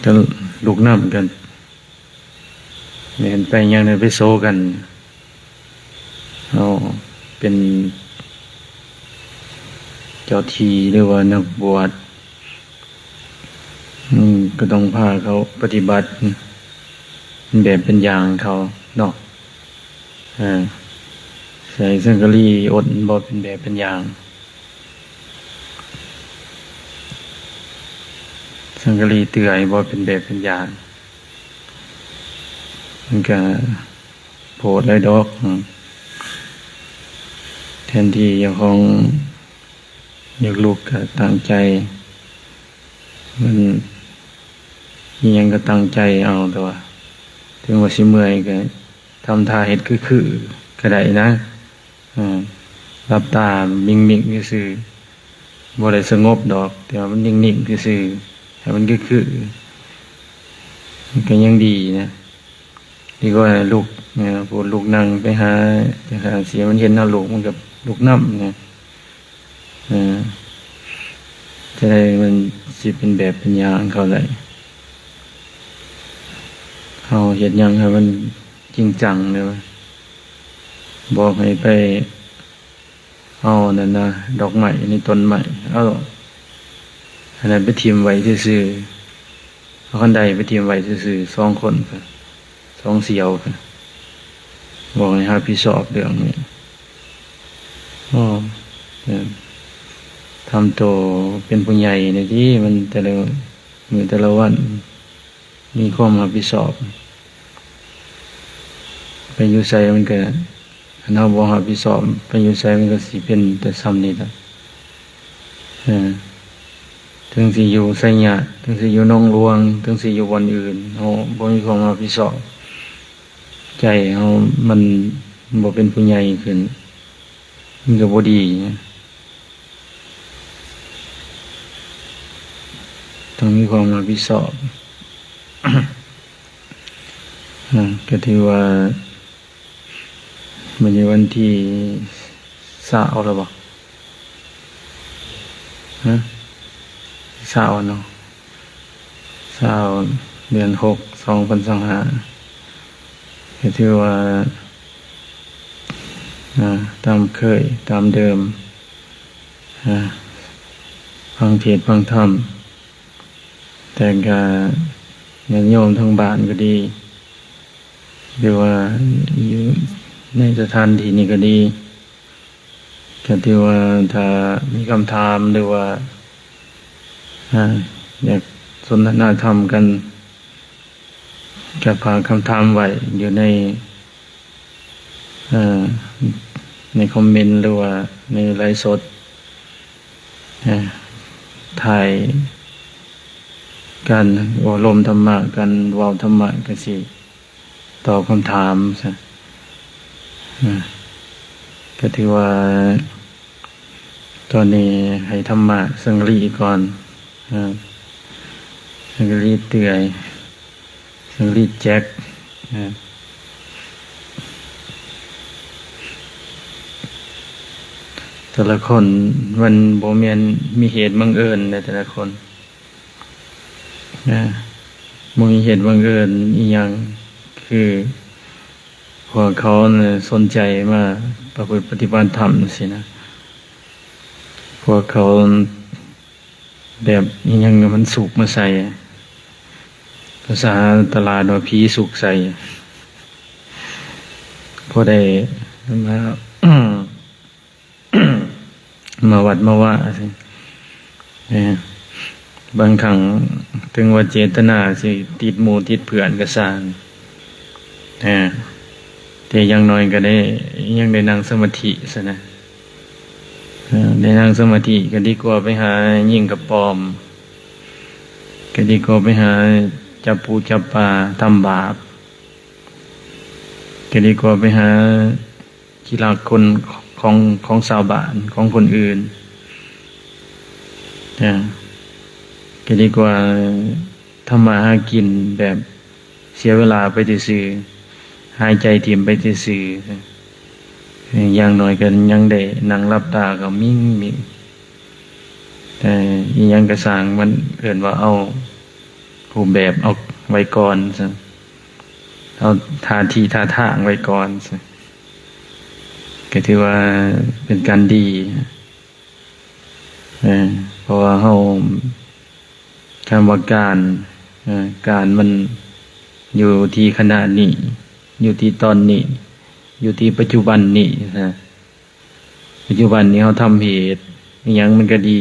ກໍລຸກນຳກັນ ແມ່ນໄປຫຍັງໄດ້ໄປໂຊກັນ ເຮົາເປັນເຈົ້າທີ່ ຫຼືວ່ານັກບວດ ອືມ ກໍຕ້ອງພາເຂົາປະຕິບັດເປັນແບບເປັນຢ່າງເຂົາເນາະ ເອີ ໃສ່ສັງກະລີອົດບໍ່ເປັນແບບເປັນຢ່າງ ສັງກະລີເຕືອຍບໍ່ເປັນແບບເປັນຢ່າງ ມັນກະໂພດຫຼາຍດອກ ແທນທີ່ເຈົ້າຂອງຢາກລຸກກະຕັ້ງໃຈ ມັນອີ່ຫຍັງກະຕັ້ງໃຈເອົາ ແຕ່ວ່າເຖິງວ່າຊິເມື່ອຍກະ ທຳທ່າເຮັດຄືໆກະໄດ້ນະ ເອີ ຫຼັບຕານິ່ງໆຊື່ໆ ບໍ່ໄດ້ສະຫງົບດອກ ແຕ່ວ່າມັນນິ່ງໆຊື່ໆ ໃຫ້ມັນຄືໆ ມັນກະຍັງດີນະ ດີກວ່າລຸກ ເອີ ຜູ້ລຸກນັ່ງໄປຫາ ໄປຫາຊິມັນເຫັນເຮົາລຸກ ມັນກະລຸກນຳນະ. ເອີ ຈະໄດ້ມັນຊິເປັນແບບເປັນຢ່າງເຂົາໄດ້ ເຮົາເຮັດຫຍັງໃຫ້ມັນຈິງຈັງເດີ ບອກໃຫ້ໄປເອົານັ້ນນະ ດອກໄມ້ໃນຕົ້ນໄມ້ ເອົາອັນນັ້ນໄປຖິ້ມໄວ້ຊື່ໆ ເອົາຄັນໄດໄປຖິ້ມໄວ້ຊື່ໆ ສອງຄົນ ສອງສ່ຽວ ບອກໃຫ້ຮັບຜິດຊອບເລື່ອງນີ້ ອໍ ທຳໂຕເປັນຜູ້ໃຫຍ່ແດ່ຕິ ມັນແຕ່ລະມື້ແຕ່ລະວັນມີຄວາມຮັບຜິດຊອບ ໄປຢູ່ໃສມັນກະ ຄັນເຮົາບໍ່ຮັບຜິດຊອບ ໄປຢູ່ໃສມັນກະຊິເປັນແຕ່ຊ່ຳນີ້ລະ ເອີ ເຖິງຊິຢູ່ໄຊຍະ ເຖິງຊິຢູ່ໜອງຫຼວງ ເຖິງຊິຢູ່ບ່ອນອື່ນ ເຮົາບໍ່ມີຄວາມຮັບຜິດຊອບ ໃຈເຮົາມັນບໍ່ເປັນຜູ້ໃຫຍ່ຂຶ້ນ ມັນກະບໍ່ດີນະ ຕ້ອງມີຄວາມຮັບຜິດຊອບ ອາ ກະຖືວ່າ ມື້ນີ້ວັນທີຊາວແລ້ວບໍ່? ຮະ? ຊາວເນາະ ຊາວ ເດືອນຫົກ ສອງພັນຊາວຫ້າ ກະຖືວ່າ ອາ ຕາມເຄີຍ ຕາມເດີມ ອາ ຟັງເທດຟັງທຳ ແຕ່ກະຍາດໂຍມທາງບ້ານກະດີ ຫຼືວ່າຢູ່ໃນສະຖານທີ່ນີ້ກະດີ ກະຖືວ່າຖ້າມີຄຳຖາມ ຫຼືວ່າ ອາ ຢາກສົນທະນາທຳກັນ ກະຝາກຄຳຖາມໄວ້ຢູ່ໃນ ເອີ ໃນຄອມເມັນ ຫຼືວ່າໃນໄລຟ໌ສົດ ເອີ ຖ່າຍການໂອ້ລົມທຳມະ ການເວົ້າທຳມະ ກະຊິຕອບຄຳຖາມຊະ ເອີ ກະຖືວ່າ ຕອນນີ້ໃຫ້ທຳມະສັງກະລີກ່ອນ ເອີ ສັງກະລີເຕືອຍ ສັງກະລີແຈັກ ເອີ ແຕ່ລະຄົນມັນບໍ່ແມ່ນມີເຫດບັງເອີນໃດ ແຕ່ລະຄົນ ເອີ ບໍ່ມີເຫດບັງເອີນອີ່ຫຍັງ ຄືພວກເຂົານັ້ນສົນໃຈມາປະພຶດປະຕິບັດທຳຊີ້ນະ ພວກເຂົາແບບອີ່ຫຍັງມັນສຸກມາໃສ່ ພາສາຕະຫຼາດວ່າຜີສຸກໃສ່ ພໍໄດ້ມາ ມາວັດມາວາ ເອີ ບາງຄັ້ງເຖິງວ່າເຈດຕະນາຊິຕິດໝູ່ຕິດເພື່ອນກະຊ່າງ ເອີ ແຕ່ຢ່າງໜ້ອຍກະໄດ້ ຍັງໄດ້ນັ່ງສະມາທິຊະນະ ເອີ ໄດ້ນັ່ງສະມາທິກະດີກວ່າໄປຫາຍິງກະປອມ ກະດີກວ່າໄປຫາຈັບປູຈັບປາທຳບາບ ກະດີກວ່າໄປຫາ ທີ່ລັກຄົນຂອງ ຂອງຊາວບ້ານ ຂອງຄົນອື່ນ ເອີ ກະດີກວ່າທຳມາຫາກິນແບບເສຍເວລາໄປຊື່ໆ ຫາຍໃຈຖິ້ມໄປຊື່ໆ ຢ່າງໜ້ອຍກະຍັງໄດ້ນັ່ງຫຼັບຕາກະມິ້ງໆ ແຕ່ອີ່ຫຍັງກະຊ່າງ ມັນເອີ້ນວ່າເອົາ ຮູບແບບເອົາໄວ້ກ່ອນຊະ ເອົາທ່າທີທ່າທາງໄວ້ກ່ອນຊະ ກໍຖືວ່າເປັນການດີ ເອີ ເພາະວ່າເຮົາ ຄຳວ່າການ ເອີ ການມັນຢູ່ທີ່ຂະນະນີ້ ຢູ່ທີ່ຕອນນີ້ ຢູ່ທີ່ປັດຈຸບັນນີ້ນະ. ປັດຈຸບັນນີ້ເຮົາທຳເຫດອີ່ຫຍັງມັນກໍດີ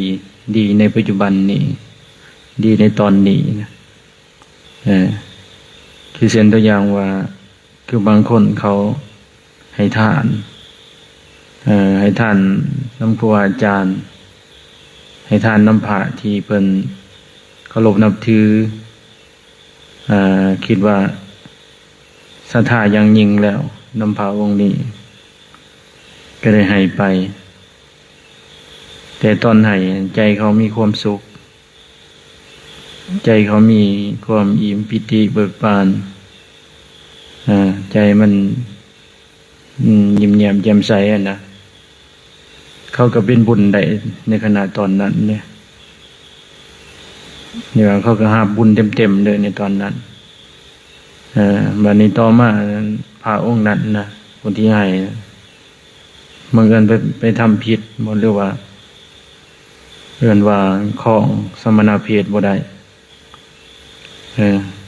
ດີໃນປັດຈຸບັນນີ້ ດີໃນຕອນນີ້ນະ. ເອີ ຄືເຊັ່ນຕົວຢ່າງວ່າ ຄືບາງຄົນເຂົາໃຫ້ທານ ເອີ ໃຫ້ທານນຳຄູອາຈານ ໃຫ້ທານນຳພະທີ່ເພິ່ນເຄົາລົບນັບຖື ເອີ ຄິດວ່າສັດທາຢ່າງຍິ່ງແລ້ວນຳພະອົງນີ້ ກໍໄດ້ໃຫ້ໄປ ແຕ່ຕອນໃຫ້ໃຈເຂົາມີຄວາມສຸກ ໃຈເຂົາມີຄວາມອີ່ມປີຕິເບີກບານ ເອີ ໃຈມັນ ອືມ ຍິ້ມແຍ້ມແຈ່ມໃສຫັ້ນນະ ເຂົາກໍເປັນບຸນໄດ້ໃນຂະນະຕອນນັ້ນເດ້ ນີ້ວ່າເຂົາກໍຮັບບຸນເຕັມໆເລີຍໃນຕອນນັ້ນ. ເອີ ບາດນີ້ຕໍ່ມາ ພະອົງນັ້ນນະ ຜູ້ທີ່ໃຫ້ ບັງເອີນໄປ ໄປທຳຜິດບໍ ຫຼືວ່າ ເອີ້ນວ່າຄອງສະມະນະເພດບໍ່ໄດ້ ເອີ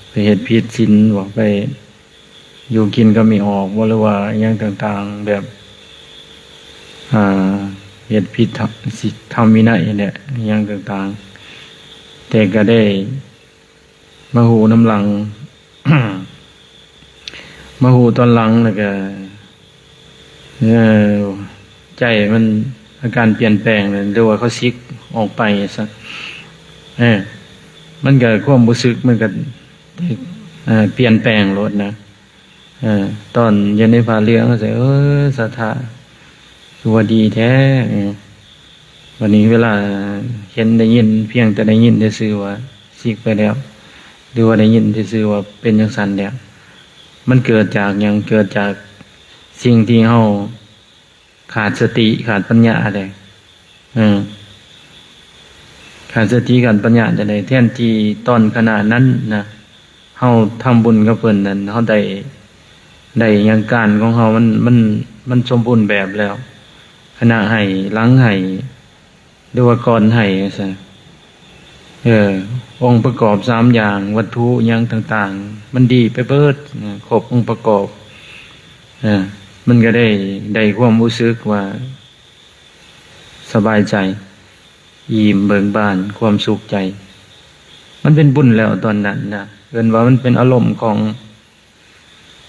ໄປເຮັດຜິດສິນບໍ ໄປຢູ່ກິນກັບແມ່ອອກບໍ ຫຼືວ່າອີ່ຫຍັງຕ່າງໆ ແບບ ອ່າ ເຮັດຜິດທຳ ສິ ທຳວິໄນຫັ້ນແຫຼະ ອີ່ຫຍັງຕ່າງໆ ແຕ່ກໍໄດ້ ມາຮູ້ນຳຫຼັງ ມາຮູ້ຕອນຫຼັງ ແລ້ວກະ ເອີ ໃຈມັນອາການປ່ຽນແປງ ຫຼືວ່າເຂົາສິກອອກໄປຊະ ເອີ ມັນກະຄວາມຮູ້ສຶກມັນກະ ເອີ ປ່ຽນແປງໂລດນະ. ເອີ ຕອນຢູ່ໃນຜ້າເຫຼືອງ ເອີ ສັດທາ ຄືວ່າດີແທ້ ເອີ ບັດນີ້ເວລາເຫັນໄດ້ຍິນ ພຽງແຕ່ໄດ້ຍິນຊື່ໆວ່າສິກໄປແລ້ວ ຫຼືວ່າໄດ້ຍິນຊື່ໆວ່າເປັນຈັ່ງຊັ້ນແລ້ວ ມັນເກີດຈາກຫຍັງ? ເກີດຈາກສິ່ງທີ່ເຮົາຂາດສະຕິ ຂາດປັນຍາແຫຼະ ເອີ ຂາດສະຕິ ຂາດປັນຍາຈັ່ງໃດ? ແທນທີ່ຕອນຂະນະນັ້ນນະ ເຮົາທຳບຸນກັບເພິ່ນນັ້ນ ເຮົາໄດ້ ໄດ້ຫຍັງ ການຂອງເຮົາມັນ ມັນ ມັນສົມບູນແບບແລ້ວ ຂະນະໃຫ້ ຫຼັງໃຫ້ ຫຼືວ່າກ່ອນໃຫ້ ວ່າຊັ້ນ ເອີ ອົງປະກອບສາມຢ່າງ ວັດຖຸຫຍັງຕ່າງໆ ມັນດີໄປເບິດ ເອີ ຄົບອົງປະກອບ ເອີ ມັນກໍໄດ້ ໄດ້ຄວາມຮູ້ສຶກວ່າ ສະບາຍໃຈ ອີ່ມເບີກບານ ຄວາມສຸກໃຈ ມັນເປັນບຸນແລ້ວຕອນນັ້ນນະ ເອີ້ນວ່າມັນເປັນອາລົມຂອງ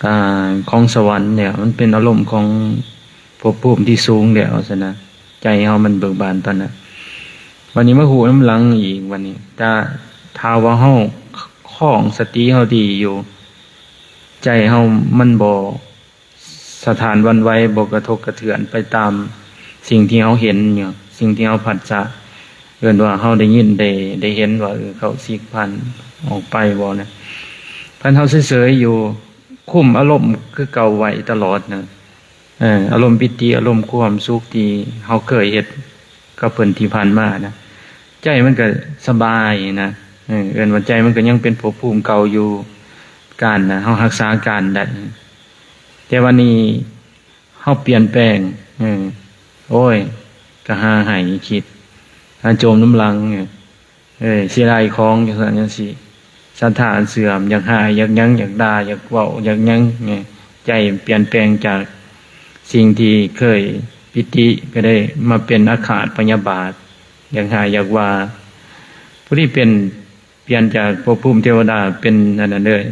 ອ່າ ຂອງສະຫວັນແລ້ວ ມັນເປັນອາລົມຂອງພົບພູມທີ່ສູງແລ້ວຊັ້ນນະ ໃຈເຮົາມັນເບີກບານຕອນນັ້ນ. ບັດນີ້ມາຮູ້ນຳຫຼັງອີກ ບັດນີ້ ຖ້າ ຖ້າວ່າເຮົາຄອງສະຕິເຮົາດີຢູ່ ໃຈເຮົາມັນບໍ່ ສະທ້ານຫວັ່ນໄຫວ ບໍ່ກະທົບກະເທືອນໄປຕາມສິ່ງທີ່ເຮົາເຫັນຢູ່ ສິ່ງທີ່ເຮົາພັດສະ ເອີ້ນວ່າເຮົາໄດ້ຍິນ ໄດ້ ໄດ້ເຫັນວ່າ ເອີ ເຂົາສີກພັນອອກໄປບໍ່ນະ ຄັນເຮົາເສີຍໆຢູ່ ຄຸມອາລົມຄືເກົ່າໄວ້ຕະຫຼອດນະ ເອີ ອາລົມປີຕິ ອາລົມຄວາມສຸກທີ່ເຮົາເຄີຍເຮັດກັບເພິ່ນທີ່ຜ່ານມານະ ໃຈມັນກະສະບາຍນະ ເອີ ເອີ້ນວ່າໃຈມັນກະຍັງເປັນພົບພູມເກົ່າຢູ່ ການນະ ເຮົາຮັກສາການໄດ້ ແຕ່ວ່ານີ້ເຮົາປ່ຽນແປງ ເອີ ໂອ້ຍ ກະຫາໄຫ້ຄິດ ຫາໂຈມນຳຫຼັງ ເອີ ເສຍດາຍຂອງ ຈັ່ງຊັ້ນຈັ່ງຊີ້ ສັດທາອັນເສື່ອມ ຢາກຮ້າຍ ຢາກຫຍັງ ຢາກດ່າ ຢາກເວົ້າ ຢາກຫຍັງ ໃຈປ່ຽນແປງຈາກສິ່ງທີ່ເຄີຍປີຕິ ກະໄດ້ມາເປັນອາຄາດພະຍາບາດ ຢາກຮ້າຍ ຢາກວ່າ ຜູ້ທີ່ເປັນ ປ່ຽນຈາກພົບພູມເທວະດາເປັນອັນນັ້ນເລີຍ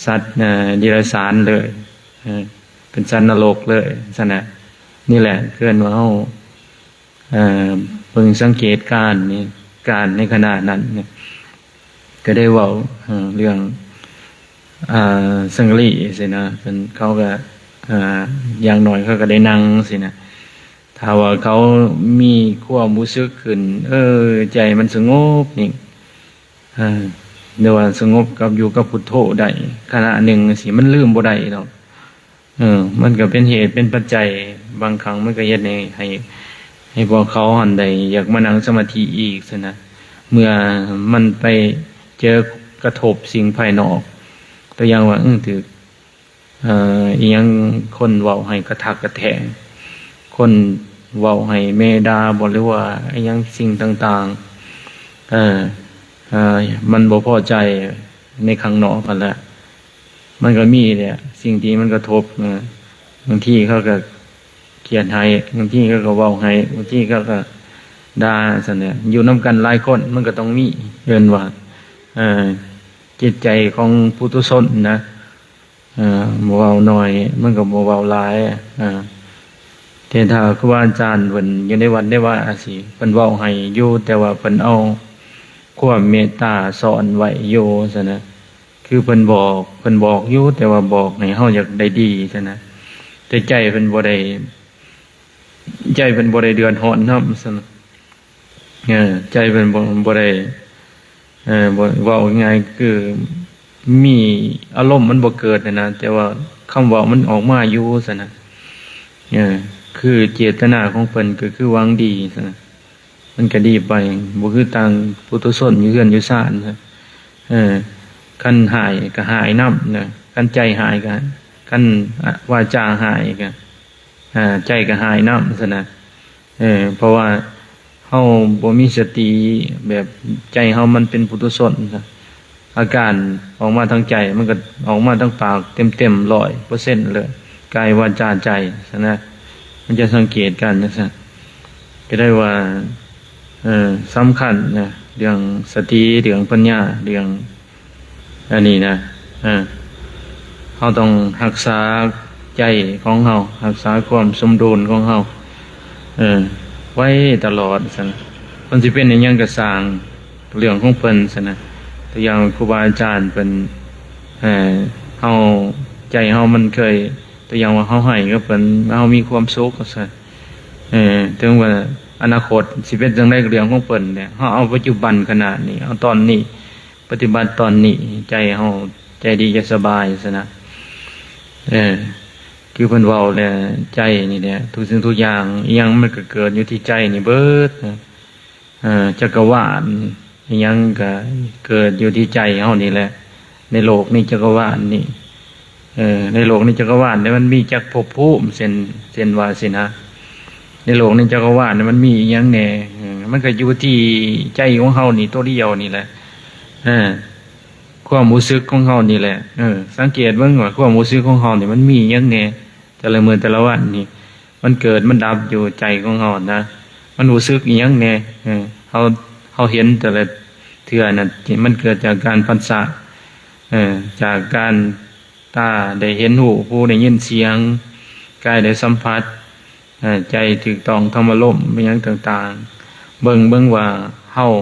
ສັດ ເອີ ເດຍລະສານເລີຍ ເອີ ເປັນສັດນະລົກເລີຍຊັ້ນນະ. ນີ້ແຫຼະເອີ້ນວ່າເຮົາ ເອີ ເບິ່ງສັງເກດການນີ້ ການໃນຂະນະນັ້ນນີ້ ກໍໄດ້ເວົ້າ ເອີ ເລື່ອງ ອາ ສັງກະລີຊີ້ນະ ເພິ່ນ ເຂົາກໍ ອາ ຢ່າງໜ້ອຍເຂົາກໍໄດ້ນັ່ງຊີ້ນະ. ຖ້າວ່າເຂົາມີຄວາມຮູ້ສຶກຂຶ້ນ ເອີ ໃຈມັນສະຫງົບນີ້ ເອີ ຫຼືວ່າສະຫງົບກັບ ຢູ່ກັບພຸດໂທໄດ້ຂະນະໜຶ່ງຊີ້ ມັນລືມບໍ່ໄດ້ດອກ. ເອີ ມັນກໍເປັນເຫດເປັນປັດໄຈ ບາງຄັ້ງມັນກໍເຮັດໃຫ້ ໃຫ້ ໃຫ້ພວກເຂົາຫັ້ນໄດ້ຢາກມານັ່ງສະມາທິອີກຊັ້ນນະ. ເມື່ອມັນໄປເຈີ ກະທົບສິ່ງພາຍນອກ ຕົວຢ່າງວ່າ ເອີ ຖືກ ເອີ ອີ່ຫຍັງ ຄົນເວົ້າໃຫ້ກະທະກະແທງ ຄົນເວົ້າໃຫ້ແມ່ດ່າບໍ ຫຼືວ່າອີ່ຫຍັງສິ່ງຕ່າງໆ ເອີ ເອີ ມັນບໍ່ພໍໃຈໃນຂ້າງນອກຫັ້ນແຫຼະ ມັນກໍມີແຫຼະ ສິ່ງທີ່ມັນກະທົບ ເອີ ບາງທີເຂົາກໍກຽດໃຫ້ ບາງທີເຂົາກໍເວົ້າໃຫ້ ບາງທີເຂົາກໍດ່າຊັ້ນແຫຼະ ຢູ່ນຳກັນຫຼາຍຄົນ ມັນກໍຕ້ອງມີ ເອີ້ນວ່າ ເອີ ຈິດໃຈຂອງປຸຖຸຊົນນະ ເອີ ເວົ້າໜ້ອຍ ມັນກໍບໍ່ເວົ້າຫຼາຍ ເອີ ແຕ່ຖ້າຄູບາອາຈານເພິ່ນຢູ່ໃນວັດໃນວາຊິ ເພິ່ນເວົ້າໃຫ້ຢູ່ ແຕ່ວ່າເພິ່ນເອົາຄວາມເມດຕາຊ້ອນໄວ້ຢູ່ຊັ້ນນະ ຄືເພິ່ນບອກ ເພິ່ນບອກຢູ່ ແຕ່ວ່າບອກໃຫ້ເຮົາຢາກໄດ້ດີຊັ້ນນະ ແຕ່ໃຈເພິ່ນບໍ່ໄດ້ ໃຈເພິ່ນບໍ່ໄດ້ເດືອດຮ້ອນນຳຊັ້ນນະ ເອີ ໃຈເພິ່ນບໍ່ ບໍ່ໄດ້ ເອີ ບໍ່ ເວົ້າງ່າຍໆ ຄືມີອາລົມມັນບໍ່ເກີດຫັ້ນນະ ແຕ່ວ່າຄຳເວົ້າມັນອອກມາຢູ່ຊັ້ນນະ ເອີ ຄືເຈດຕະນາຂອງເພິ່ນກໍຄືຫວັງດີຊັ້ນນະ ມັນກໍດີໄປ ບໍ່ຄືຕ່າງປຸຖຸຊົນຢູ່ເຮືອນຢູ່ຊານ ເອີ ຄັນຮ້າຍກໍຮ້າຍນຳນະ ຄັນໃຈຮ້າຍກໍ ຄັນວາຈາຮ້າຍກໍ ເອີ ໃຈກໍຮ້າຍນຳຊັ້ນນະ ເອີ ເພາະວ່າເຮົາບໍ່ມີສະຕິ ແບບໃຈເຮົາມັນເປັນປຸຖຸຊົນ ອາການອອກມາທາງໃຈ ມັນກໍອອກມາທາງປາກເຕັມໆ ຮ້ອຍເປີເຊັນເລີຍ ກາຍ ວາຈາ ໃຈຊັ້ນນະ ມັນຈະສັງເກດກັນຈັ່ງຊັ້ນ ກໍໄດ້ວ່າ ເອີ ສຳຄັນນະ ເລື່ອງສະຕິ ເລື່ອງປັນຍາ ເລື່ອງ ອັນນີ້ນະ ເອີ ເຮົາຕ້ອງຮັກສາໃຈຂອງເຮົາ ຮັກສາຄວາມສົມດຸນຂອງເຮົາ ເອີ ໄວ້ຕະຫຼອດຊັ້ນ ເພິ່ນຊິເປັນອີ່ຫຍັງກໍຊ່າງ ເລື່ອງຂອງເພິ່ນຊັ້ນນະ ຕົວຢ່າງຄູບາອາຈານເພິ່ນ ເອີ ເຮົາ ໃຈເຮົາມັນເຄີຍ ຕົວຢ່າງວ່າເຮົາໃຫ້ກັບເພິ່ນ ເຮົາມີຄວາມສຸກວ່າຊັ້ນ ເອີ ເຖິງວ່າອະນາຄົດຊິເປັນຈັ່ງໃດກໍເລື່ອງຂອງເພິ່ນແຫຼະ ເຮົາເອົາປັດຈຸບັນຂະນະນີ້ ເອົາຕອນນີ້ ປະຕິບັດຕອນນີ້ ໃຈເຮົາໃຈດີໃຈສະບາຍຊັ້ນນະ ເອີ ຄືເພິ່ນເວົ້າແຫຼະ ໃຈນີ້ແຫຼະ ທຸກສິ່ງທຸກຢ່າງ ອີ່ຫຍັງມັນກໍເກີດຢູ່ທີ່ໃຈນີ້ເບິດນະ ເອີ ຈັກກະວານອີ່ຫຍັງກໍເກີດຢູ່ທີ່ໃຈເຮົານີ້ແຫຼະ ໃນໂລກນີ້ຈັກກະວານນີ້ ເອີ ໃນໂລກນີ້ຈັກກະວານນີ້ມັນມີຈັກພົບພູມ ເຊັ່ນ ເຊັ່ນວ່າຊີ້ນະ ໃນໂລກນີ້ຈັກກະວານນີ້ມັນມີອີ່ຫຍັງແດ່ ເອີ ມັນກໍຢູ່ທີ່ໃຈຂອງເຮົານີ້ໂຕດຽວນີ້ແຫຼະ ເອີ ຄວາມຮູ້ສຶກຂອງເຮົານີ້ແຫຼະ ເອີ ສັງເກດເບິ່ງວ່າຄວາມຮູ້ສຶກຂອງເຮົານີ້ມັນມີຫຍັງແດ່ ແຕ່ລະມື້ແຕ່ລະວັນນີ້ ມັນເກີດມັນດັບຢູ່ໃຈຂອງເຮົານະ ມັນຮູ້ສຶກອີ່ຫຍັງແດ່ ເອີ ເຮົາ ເຮົາເຫັນແຕ່ລະເທື່ອນັ້ນ ມັນເກີດຈາກການຜັດສະ ເອີ ຈາກການ ຕາໄດ້ເຫັນຮູບ ຫູໄດ້ຍິນສຽງ ກາຍໄດ້ສຳຜັດ ເອີ ໃຈຖືກຕ້ອງທຳອາລົມ ອີ່ຫຍັງຕ່າງໆ ເບິ່ງ ເບິ່ງວ່າເຮົາ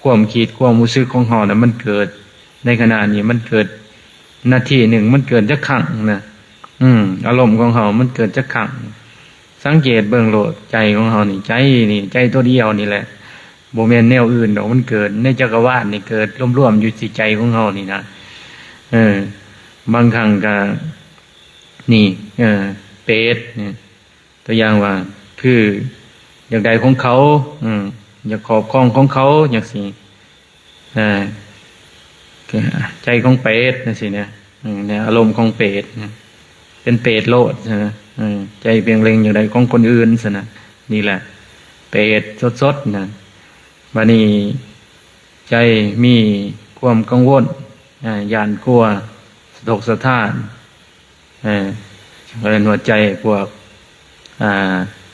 ຄວາມຄິດຄວາມຮູ້ສຶກຂອງເຮົານະ ມັນເກີດໃນຂະນະນີ້ ມັນເກີດນາທີໜຶ່ງ ມັນເກີດຈັກຄັ້ງນະ ອືມ ອາລົມຂອງເຮົາມັນເກີດຈັກຄັ້ງ ສັງເກດເບິ່ງໂລດ ໃຈຂອງເຮົານີ້ ໃຈນີ້ ໃຈຕົວດຽວນີ້ແຫຼະ ບໍ່ແມ່ນແນວອື່ນດອກ ມັນເກີດໃນຈັກກະວານນີ້ ເກີດລວມໆຢູ່ທີ່ໃຈຂອງເຮົານີ້ນະ ເອີ ບາງຄັ້ງກະ ນີ້ ເອີ ເປດນີ້ ຕົວຢ່າງວ່າ ຄື ຢາກໄດ້ຂອງເຂົາ ເອີ ຢາກຄອບຄອງຂອງເຂົາ ຈັ່ງຊີ້ ເອີ ໃຈຂອງເປດ ຈັ່ງຊີ້ນະ ເອີ ໃນອາລົມຂອງເປດນະ ເປັນເປດໂລດ ເອີ ໃຈເພງເລັງຢາກໄດ້ຂອງຄົນອື່ນຊັ້ນນະ ນີ້ແຫຼະ ເປດສົດໆນະ ບາດນີ້ ໃຈມີຄວາມກັງວົນ ຢ້ານກົວ ສະທົກສະທ້ານ ເອີ ເອີ້ນວ່າໃຈພວກ ອາ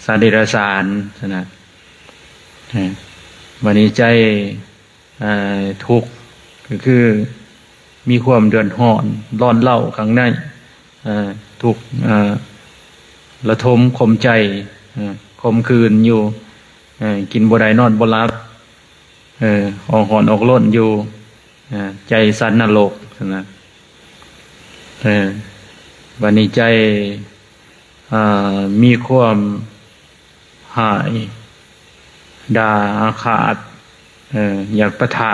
ສັດເດຍລະສານຊັ້ນນະ ເອີ ບາດນີ້ໃຈ ອາ ທຸກ ກໍຄືມີຄວາມເດືອດຮ້ອນ ຮ້ອນເລົ້າຂ້າງໃນ ເອີ ທຸກ ເອີ ລະທົມຂົມໃຈ ເອີ ຂົມຂື່ນຢູ່ ເອີ ກິນບໍ່ໄດ້ນອນບໍ່ຫຼັບ ເອີ ອອກຮ້ອນອອກລົນຢູ່ ເອີ ໃຈສັດນະລົກຊັ້ນນະ ເອີ ບາດນີ້ໃຈ ອາ ມີຄວາມຮ້າຍ ດ່າອາຄາດ ເອີ ຢາກປະທະ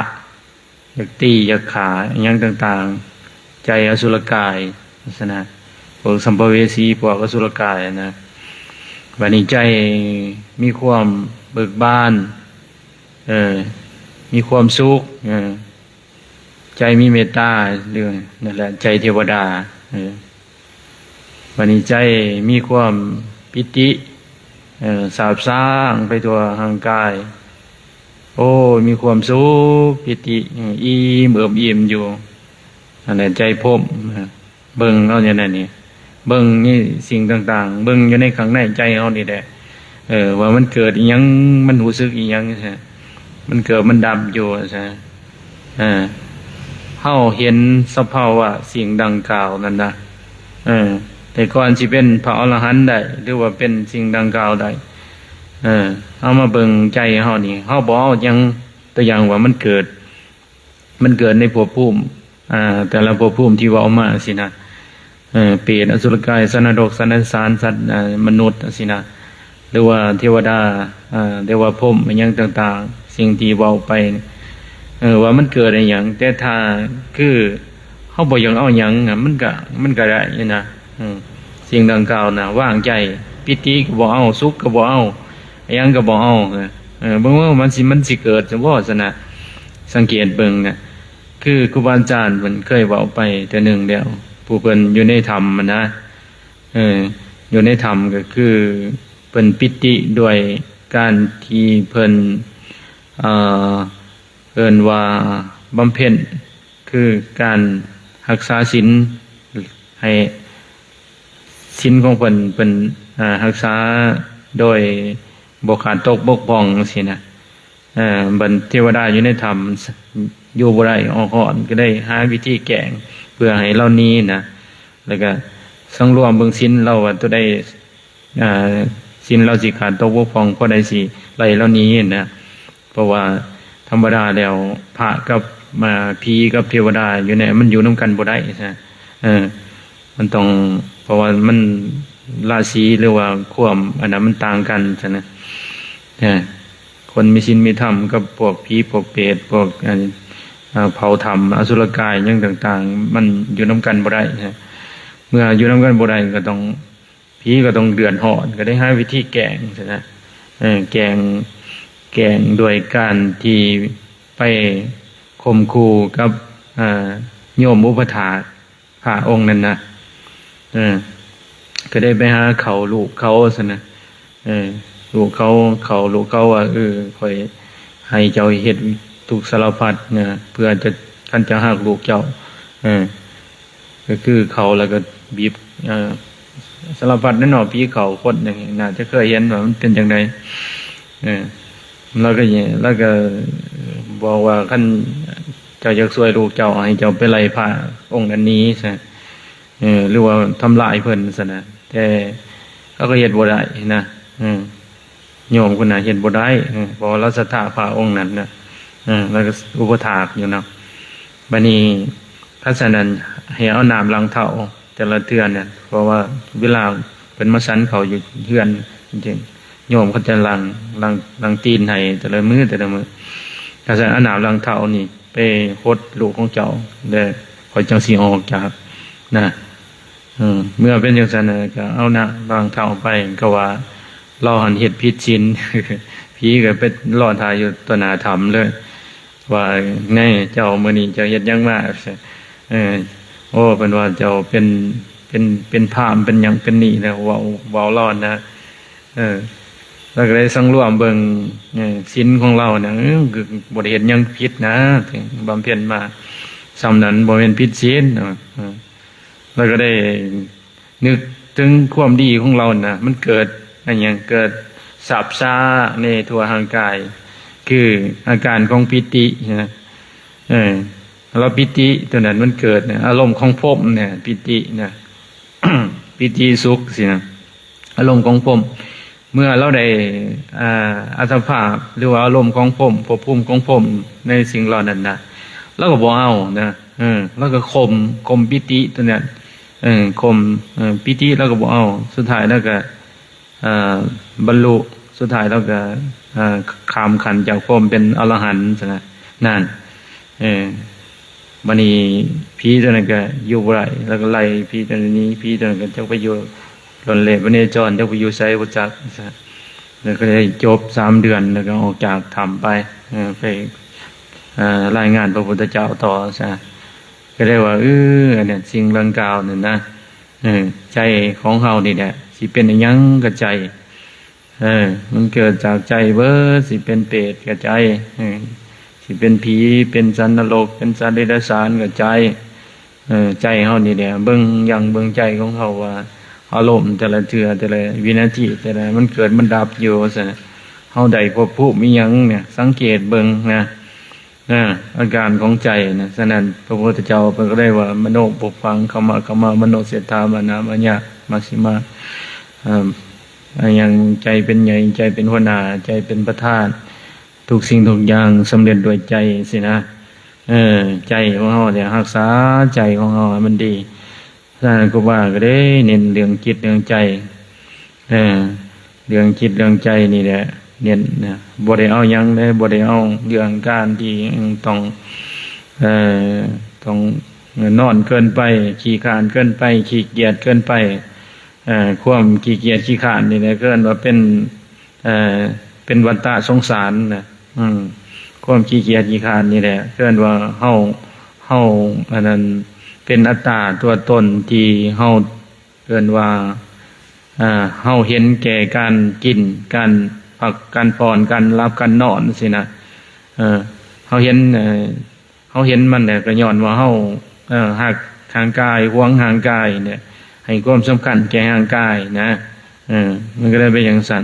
ຢາກຕີ ຢາກຂ້າ ອີ່ຫຍັງຕ່າງໆ ໃຈອະສຸລະກາຍ ລັກສະນະ ພວກສັມພະເວສີ ພວກອະສຸລະກາຍນະ ບາດນີ້ໃຈມີຄວາມເບີກບານ ເອີ ມີຄວາມສຸກ ເອີ ໃ ໃຈມີເມດຕາ ຫຼື ນັ້ນແຫຼະ ໃຈເທວະດາ. ເອີ ບັດນີ້ໃຈມີຄວາມປີຕິ ເອີ ຊາບຊາງໄປທົ່ວຮ່າງກາຍ. ໂອ້ ມີຄວາມສຸກ ປີຕິ ເອີ ອີ່ມເອີບອີ່ມຢູ່. ອັນນັ້ນໃຈພົມ ເບິ່ງເອົາແນວນັ້ນນີ້ ເບິ່ງໃນສິ່ງຕ່າງໆ ເບິ່ງຢູ່ໃນຂ້າງໃນໃຈເຮົານີ້ແຫຼະ ເອີ ວ່າມັນເກີດອີ່ຫຍັງ ມັນຮູ້ສຶກອີ່ຫຍັງ ມັນເກີດມັນດັບຢູ່ ວ່າຊັ້ນ. ເອີ ເຮົາເຫັນສະພາວະສິ່ງດັ່ງກ່າວນັ້ນນະ ເອີ ແຕ່ກ່ອນຊິເປັນພະອໍລະຫັນໄດ້ ຫຼືວ່າເປັນສິ່ງດັ່ງກ່າວໄດ້ ເອີ ເຮົາມາເບິ່ງໃຈເຮົານີ້ ເຮົາບໍ່ເອົາຫຍັງ ຕົວຢ່າງວ່າມັນເກີດ ມັນເກີດໃນພບພູມ ອ່າ ແຕ່ລະພບພູມທີ່ເວົ້າມາຊີ້ນະ ເອີ ເປດ ອະສຸລະກາຍ ສັດນະລົກ ສັດນະສານ ສັດ ອ່າ ມະນຸດຊີ້ນະ ຫຼືວ່າເທວະດາ ອ່າ ຫຼືວ່າພົມ ອີ່ຫຍັງຕ່າງໆ ສິ່ງທີ່ເວົ້າໄປ ເອີ ວ່າມັນເກີດອີ່ຫຍັງ ແຕ່ຖ້າຄືເຮົາບໍ່ຢາກເອົາຫຍັງນະ ມັນກະ ມັນກະໄດ້ນະ ເອີ ສິ່ງດັ່ງກ່າວນະ ວາງໃຈ ປີຕິກໍບໍ່ເອົາ ສຸກກໍບໍ່ເອົາ ອີ່ຫຍັງກໍບໍ່ເອົາ ເອີ ເບິ່ງວ່າມັນຊິ ມັນຊິເກີດຊະບໍ່ຊັ້ນນະ ສັງເກດເບິ່ງນະ ຄືຄູບາອາຈານເພິ່ນເຄີຍເວົ້າໄປເທື່ອໜຶ່ງແລ້ວ ຜູ້ເພິ່ນຢູ່ໃນຖ້ຳຫັ້ນນະ ເອີ ຢູ່ໃນຖ້ຳກໍຄືເພິ່ນປີຕິດ້ວຍການທີ່ເພິ່ນ ເອີ ເອີ້ນວ່າບຳເພັນ ຄືການຮັກສາສິນ ໃຫ້ສິນຂອງເພິ່ນ ເພິ່ນ ເອີ ຮັກສາໂດຍບໍ່ຂາດຕົກບົກຜ່ອງຊີ້ນະ. ເອີ ບັດເທວະດາຢູ່ໃນຖ້ຳ ຢູ່ບໍ່ໄດ້ ອອກຮ້ອນ ກໍໄດ້ຫາວິທີແກ້ງເພື່ອໃຫ້ລາວໜີນະ ແລ້ວກໍສັງລວມເບິ່ງສິນລາວວ່າຕົວໃດ ເອີ ສິນລາວຊິຂາດຕົກບົກຜ່ອງ ພໍໄດ້ຊິໄລ່ລາວໜີນະ. ເພາະວ່າທຳມະດາແລ້ວ ພະກັບ ອ່າ ຜີກັບເທວະດາຢູ່ໃນ ມັນຢູ່ນຳກັນບໍ່ໄດ້ນະ ເອີ ມັນຕ້ອງ ເພາະວ່າມັນລາສີ ຫຼືວ່າຄວາມອັນນັ້ນມັນຕ່າງກັນຊັ້ນນະ ເອີ ຄົນມີສິນມີທຳກັບພວກຜີພວກເປດ ພວກ ອັນ ເອີ ເຜົ່າຖ້ຳ ອະສຸລະກາຍຫຍັງຕ່າງໆ ມັນຢູ່ນຳກັນບໍ່ໄດ້ນະ ເມື່ອຢູ່ນຳກັນບໍ່ໄດ້ກໍຕ້ອງ ຜີກໍຕ້ອງເດືອດຮ້ອນ ກໍໄດ້ຫາວິທີແກ້ງຊັ້ນນະ ເອີ ແກ້ງ ແກ້ງດ້ວຍການທີ່ໄປຂົ່ມຂູ່ກັບ ເອີ ໂຍມອຸປະຖາກພະອົງນັ້ນນະ ເອີ ກໍໄດ້ໄປຫາເຂົາລູກເຂົາຊັ້ນນະ ເອີ ລູກເຂົາ ເຂົາລູກເຂົາວ່າ ເອີ ຂ້ອຍໃຫ້ເຈົ້າເຮັດທຸກສາລະພັດນະ ເພື່ອຈະ ຄັນເຈົ້າຮັກລູກເຈົ້າ ເອີ ກໍຄືເຂົາ ແລ້ວກໍບີບ ເອີ ສາລະພັດແນວເນາະ ຜີເຂົ້າຄົນ ໜ້າຈະເຄີຍເຫັນວ່າມັນເປັນຈັ່ງໃດ ເອີ ແລ້ວກໍ ແລ້ວກໍບອກວ່າ ຄັນເຈົ້າຢາກຊ່ວຍລູກເຈົ້າ ໃຫ້ເຈົ້າໄປໄລ່ພະອົງນັ້ນໜີຊະ ເອີ ຫຼືວ່າທຳລາຍເພິ່ນຊັ້ນນະ ແຕ່ເຂົາກໍເຮັດບໍ່ໄດ້ນະ ເອີ ໂຍມຄົນນັ້ນເຮັດບໍ່ໄດ້ ເອີ ເພາະວ່າລາວສັດທາພະອົງນັ້ນນະ ເອີ ລາວກໍອຸປະຖາກຢູ່ເນາະ. ບາດນີ້ ຄັນຊັ້ນນັ້ນ ໃຫ້ເອົານ້ຳລ້າງເທົ້າແຕ່ລະເທື່ອນັ້ນ ເພາະວ່າເວລາເພິ່ນມາສັນເຂົ້າຢູ່ເຮືອນ ໂຍມເຂົາຈະລ້າງ ລ້າງ ລ້າງຕີນໃຫ້ແຕ່ລະມື້ ແຕ່ລະມື້. ຄັນຊັ້ນເອົານ້ຳລ້າງເທົ້ານີ້ໄປຫົດລູກຂອງເຈົ້າ ແລ້ວຂ້ອຍຈັ່ງຊິອອກຈາກນະ ເອີ ເມື່ອເປັນຈັ່ງຊັ້ນນະ ກໍເອົານ້ຳລ້າງເທົ້າໄປ ກໍວ່າລາວຫັ້ນເຮັດຜິດສິນ ຜີກໍໄປລໍຖ້າຢູ່ຕໍ່ໜ້າຖ້ຳເລີຍ ວ່າ ແນ່ ເຈົ້າ ມື້ນີ້ເຈົ້າເຮັດຫຍັງມາ? ເອີ ໂອ້ ເພິ່ນວ່າເຈົ້າເປັນ ເປັນ ເປັນພາມ ເປັນຫຍັງ ເປັນນີ້ນະ ເວົ້າ ເວົ້າລາວນະ ເອີ ລາວກໍໄດ້ສັງລວມເບິ່ງ ເອີ ສິນຂອງລາວນະ ເອີ ຄືບໍ່ໄດ້ເຮັດຫຍັງຜິດນະ ບຳເພັນມາສ່ຳນັ້ນ ບໍ່ແມ່ນຜິດສິນ ເອີ ລາວກໍໄດ້ນຶກເຖິງຄວາມດີຂອງລາວນະ ມັນເກີດອັນຫຍັງ ເກີດຊາບຊາໃນທົ່ວຮ່າງກາຍ ຄືອາການຂອງປີຕິນະ ເອີ ລະປີຕິຕົວນັ້ນມັນເກີດນະ ອາລົມຂອງພົມນະ ປີຕິນະ ປີຕິສຸກຊີ້ນະ ອາລົມຂອງພົມ ເມື່ອລາວໄດ້ ອ່າ ອັດຕະພາບ ຫຼືວ່າອາລົມຂອງພົມ ພບພູມຂອງພົມ ໃນສິ່ງເຫຼົ່ານັ້ນນະ ລາວກໍບໍ່ເອົານະ ເອີ ລາວກໍຂົ່ມ ຂົ່ມປີຕິຕົວນັ້ນ ເອີ ຂົ່ມ ເອີ ປີຕິລາວກໍບໍ່ເອົາ ສຸດທ້າຍລາວກໍ ເອີ ບັນລຸ ສຸດທ້າຍລາວກໍ ເອີ ຂ້າມຂັ້ນຈາກຄວາມເປັນອະລະຫັນຊັ້ນນະ ນັ້ນ ເອີ ບາດນີ້ຜີຕົວນັ້ນກໍຢູ່ບໍ່ໄດ້ ລາວກໍໄລ່ຜີຕົວນັ້ນໜີ ຜີຕົວນັ້ນກໍຈັກໄປຢູ່ລ່ອນເລ່ພະເນຈອນ ຈັກໄປຢູ່ໃສບໍ່ຈັກ ລາວກໍໄດ້ຈົບສາມເດືອນ ແລ້ວກໍອອກຈາກຖ້ຳໄປ ເອີ ໄປ ເອີ ລາຍງານພະພຸດທະເຈົ້າຕໍ່ຊະ ກໍໄດ້ວ່າ ເອີ ອັນນັ້ນ ສິ່ງດັ່ງກ່າວນັ້ນນະ ເອີ ໃຈຂອງເຮົານີ້ແຫຼະ ຊິເປັນອີ່ຫຍັງກໍໃຈ ເອີ ມັນເກີດຈາກໃຈເບິດ ຊິເປັນເປດກໍໃຈ ເອີ ຊິເປັນຜີ ເປັນສັດນະລົກ ເປັນສັດເດຍລະສານກໍໃຈ ເອີ ໃຈເຮົານີ້ແຫຼະ ເບິ່ງ ຢັ້ງເບິ່ງໃຈຂອງເຮົາວ່າ ອາລົມແຕ່ລະເທື່ອ ແຕ່ລະວິນາທີ ແຕ່ລະ ມັນເກີດ ມັນດັບຢູ່ ວ່າຊັ້ນ ເຮົາໄດ້ພົບພູມອີ່ຫຍັງນີ້ ສັງເກດເບິ່ງນະ ນະ ອາການຂອງໃຈນະ. ສະນັ້ນ ພະພຸດທະເຈົ້າເພິ່ນກໍໄດ້ວ່າ ມະໂນປຸບພັງ ຄະມະ ຄະມະ ມະໂນເສດຖາ ມານາ ມາຍາ ມາຊິມາ ເອີ ອາຫຍັງ ໃຈເປັນໃຫຍ່ ໃຈເປັນຫົວໜ້າ ໃຈເປັນປະທານ ທຸກສິ່ງທຸກຢ່າງສຳເລັດດ້ວຍໃຈ ຊີ້ນະ. ເອີ ໃຈຂອງເຮົານີ້ ຮັກສາໃຈຂອງເຮົາໃຫ້ມັນດີ. ສະນັ້ນ ຄູບາກໍໄດ້ເນັ້ນເລື່ອງຈິດເລື່ອງໃຈ ເອີ ເລື່ອງຈິດເລື່ອງໃຈນີ້ແຫຼະ ເນັ້ນນະ ບໍ່ໄດ້ເອົາຫຍັງເດ້ ບໍ່ໄດ້ເອົາເລື່ອງການທີ່ຕ້ອງ ເອີ ຕ້ອງນອນເກີນໄປ ຂີ້ຄ້ານເກີນໄປ ຂີ້ກຽດເກີນໄປ. ເອີ ຄວາມຂີ້ກຽດຂີ້ຄ້ານນີ້ແຫຼະ ເອີ້ນວ່າເປັນ ເອີ ເປັນວັດຕະສົງສານນະ ອືມ ຄວາມຂີ້ກຽດຂີ້ຄ້ານນີ້ແຫຼະ ເອີ້ນວ່າເຮົາ ເຮົາ ອັນນັ້ນ ເປັນອັດຕາຕົວຕົນທີ່ເຮົາ ເອີ້ນວ່າ ເອີ ເຮົາເຫັນແກ່ການກິນ ການພັກ ການຜ່ອນ ການຫຼັບ ການນອນ ຊີ້ນະ. ເອີ ເຮົາເຫັນ ເອີ ເຮົາເຫັນມັນແຫຼະ ກໍຍ້ອນວ່າເຮົາ ເອີ ຮັກຮ່າງກາຍ ຫວງຮ່າງກາຍນີ້ ໃຫ້ຄວາມສຳຄັນແກ່ຮ່າງກາຍນະ ເອີ ມັນກໍເລີຍເປັນຈັ່ງຊັ້ນ.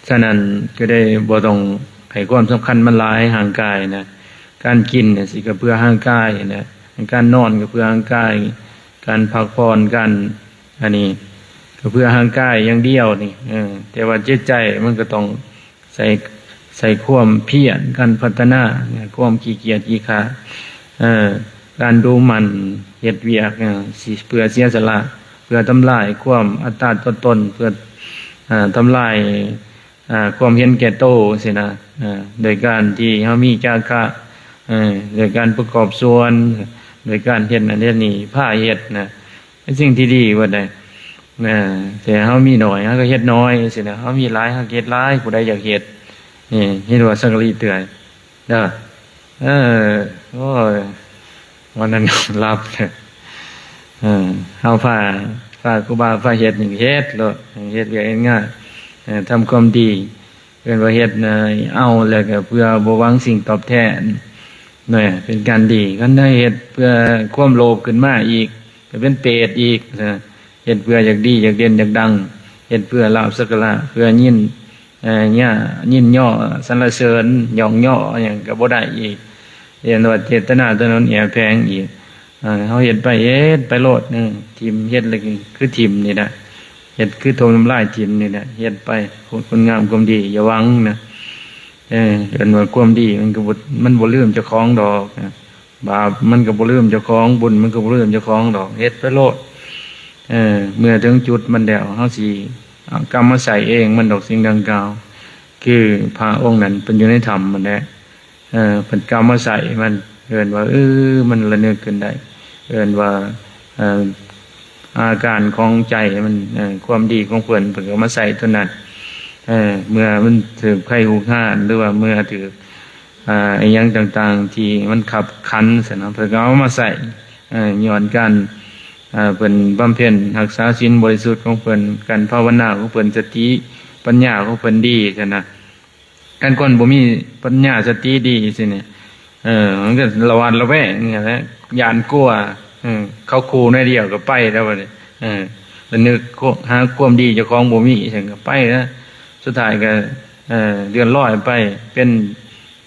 ສະນັ້ນ ກໍໄດ້ບໍ່ຕ້ອງໃຫ້ຄວາມສຳຄັນມັນຫຼາຍ ຮ່າງກາຍນະ ການກິນນີ້ຊິກໍເພື່ອຮ່າງກາຍນະ ການນອນກໍເພື່ອຮ່າງກາຍ ການພັກຜ່ອນ ການ ອັນນີ້ ກໍເພື່ອຮ່າງກາຍຢ່າງດຽວນີ້ ເອີ ແຕ່ວ່າຈິດໃຈມັນກໍຕ້ອງ ໃສ່ ໃສ່ຄວາມພຽນ ການພັດທະນາ ຄວາມຂີ້ກຽດຂີ້ຄ້ານ ເອີ ການດຸໝັ່ນເຮັດວຽກ ເອີ ຊິເພື່ອເສຍສະຫຼະ ເພື່ອທຳລາຍຄວາມອັດຕາຕົວຕົນ ເພື່ອ ເອີ ທຳລາຍ ເອີ ຄວາມເຫັນແກ່ໂຕຊີ້ນະ ເອີ ໂດຍການທີ່ເຮົາມີຈາຄະ ເອີ ໂດຍການປະກອບສ່ວນ ໂດຍການເຮັດນັ້ນເຮັດນີ້ ພາເຮັດນະ ເປັນສິ່ງທີ່ດີເບິດໃດ໋ ເອີ ແຕ່ເຮົາມີໜ້ອຍ ເຮົາກໍເຮັດໜ້ອຍຊີ້ນະ ເຮົາມີຫຼາຍ ເຮົາກໍເຮັດຫຼາຍ ຜູ້ໃດຢາກເຮັດ ນີ້ ເຫັນວ່າສັງກະລີເຕືອຍເດີ ເອີ ໂອ້ຍ ວັນນັ້ນຫຼັບ ເອີ ເຮົາພາ ພາຄູບາພາເຮັດ ນີ້ເຮັດໂລດ ເຮັດວຽກເຮັດງານ ເອີ ທຳຄວາມດີ ເອີ້ນວ່າເຮັດ ເອີ ເອົາແລ້ວກໍເພື່ອບໍ່ຫວັງສິ່ງຕອບແທນ ແນ່ ເປັນການດີ. ຄັນໄດ້ເຮັດເພື່ອຄວາມໂລບຂຶ້ນມາອີກ ກໍເປັນເປດອີກນະ ເຮັດເພື່ອຢາກດີ ຢາກເດັ່ນ ຢາກດັງ ເຮັດເພື່ອລາບສັກກາລະ ເພື່ອຍິນ ເອີ ຍະ ຍິນຍໍ ສັນລະເສີນ ຍ້ອງຍໍ ຫຍັງກໍບໍ່ໄດ້ອີກ ເອີ້ນວ່າເຈດຕະນາຕົວນັ້ນແອບແຝງອີກ. ເອີ ເຮົາເຮັດໄປ ເຮັດໄປໂລດ ເອີ ຖິ້ມ ເຮັດແລ້ວຄືຖິ້ມນີ້ແຫຼະ ເຮັດຄືຖົມທຳລາຍຖິ້ມນີ້ແຫຼະ ເຮັດໄປ ຄຸນງາມຄວາມດີຢ່າຫວັງນະ. ເອີ ເອີ້ນວ່າຄວາມດີມັນກໍບໍ່ ມັນບໍ່ລືມເຈົ້າຂອງດອກນະ ບາບມັນກໍບໍ່ລືມເຈົ້າຂອງ ບຸນມັນກໍບໍ່ລືມເຈົ້າຂອງດອກ ເຮັດໄປໂລດ. ເອີ ເມື່ອເຖິງຈຸດມັນແລ້ວ ເຮົາຊິເອົາກັບມາໃຊ້ເອງມັນດອກ ສິ່ງດັ່ງກ່າວ ຄືພະອົງນັ້ນເພິ່ນຢູ່ໃນຖ້ຳຫັ້ນແຫຼະ ເອີ ເພິ່ນກໍເອົາມາໃຊ້ມັນ ເອີ້ນວ່າ ເອີ ມັນລະນຶກຂຶ້ນໄດ້ ເອີ້ນວ່າ ເອີ ອາການຂອງໃຈມັນ ເອີ ຄວາມດີຂອງເພິ່ນ ເພິ່ນກໍມາໃຊ້ຕົວນັ້ນ ເອີ ເມື່ອມັນຖືກໄພຮຸກຮານ ຫຼືວ່າເມື່ອຖືກ ອາ ອີ່ຫຍັງຕ່າງໆທີ່ມັນຂັບຂັນຊັ້ນນະ ເພິ່ນກໍເອົາມາໃຊ້ ເອີ ຍ້ອນການ ເອີ ເພິ່ນບຳເພັນຮັກສາສິນບໍລິສຸດຂອງເພິ່ນ ການພາວະນາຂອງເພິ່ນ ສະຕິປັນຍາຂອງເພິ່ນດີຊັ້ນນະ. ຄັນຄົນບໍ່ມີປັນຍາສະຕິດີຊີ້ນີ້ ເອີ ມັນກໍລະຫວາດລະແວງຫັ້ນແຫຼະ ຢ້ານກົວ ເອີ ເຂົາຂູ່ໜ້ອຍດຽວກໍໄປແລ້ວບັດນີ້ ເອີ ລະນຶກຫາຄວາມດີເຈົ້າຂອງບໍ່ມີ ຊັ້ນກໍໄປແລ້ວ ສຸດທ້າຍກໍ ເອີ ເລື່ອນລອຍໄປ ເປັນ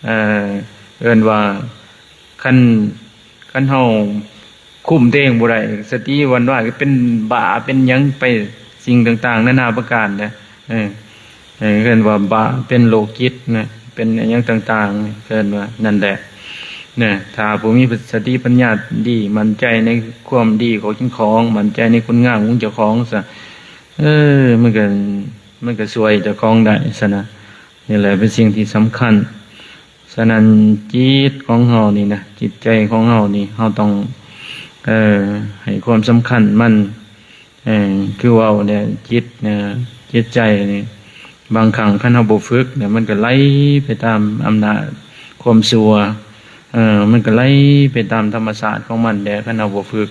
ເອີ ເອີ້ນວ່າ ຄັນ ຄັນເຮົາຄຸມຕົວເອງບໍ່ໄດ້ ສະຕິວັ່ນໄຫວ ກໍເປັນບ້າເປັນຫຍັງໄປ ສິ່ງຕ່າງໆນານາປະການນະ ເອີ ເອີ້ນວ່າບ້າ ເປັນໂລກຈິດນະ ເປັນອີ່ຫຍັງຕ່າງໆ ເອີ້ນວ່ານັ້ນແຫຼະນະ. ຖ້າຜູ້ມີສະຕິປັນຍາດີ ໝັ້ນໃຈໃນຄວາມດີຂອງເຈົ້າຂອງ ໝັ້ນໃຈໃນຄຸນງາມຂອງເຈົ້າຂອງຊະ ເອີ ມັນກໍ ມັນກໍຊ່ວຍເຈົ້າຂອງໄດ້ຊະນະ. ນີ້ແຫຼະເປັນສິ່ງທີ່ສຳຄັນ. ສະນັ້ນ ຈິດຂອງເຮົານີ້ນະ ຈິດໃຈຂອງເຮົານີ້ ເຮົາຕ້ອງ ເອີ ໃຫ້ຄວາມສຳຄັນມັນ ເອີ ຄືເວົ້າແຫຼະ ຈິດ ເອີ ຈິດໃຈນີ້ ບາງຄັ້ງຄັນເຮົາບໍ່ຝຶກນະ ມັນກໍໄຫຼໄປຕາມອຳນາດ ຄວາມຊົ່ວ ເອີ ມັນກໍໄຫຼໄປຕາມທຳມະຊາດຂອງມັນແຫຼະ. ຄັນເຮົາບໍ່ຝຶກ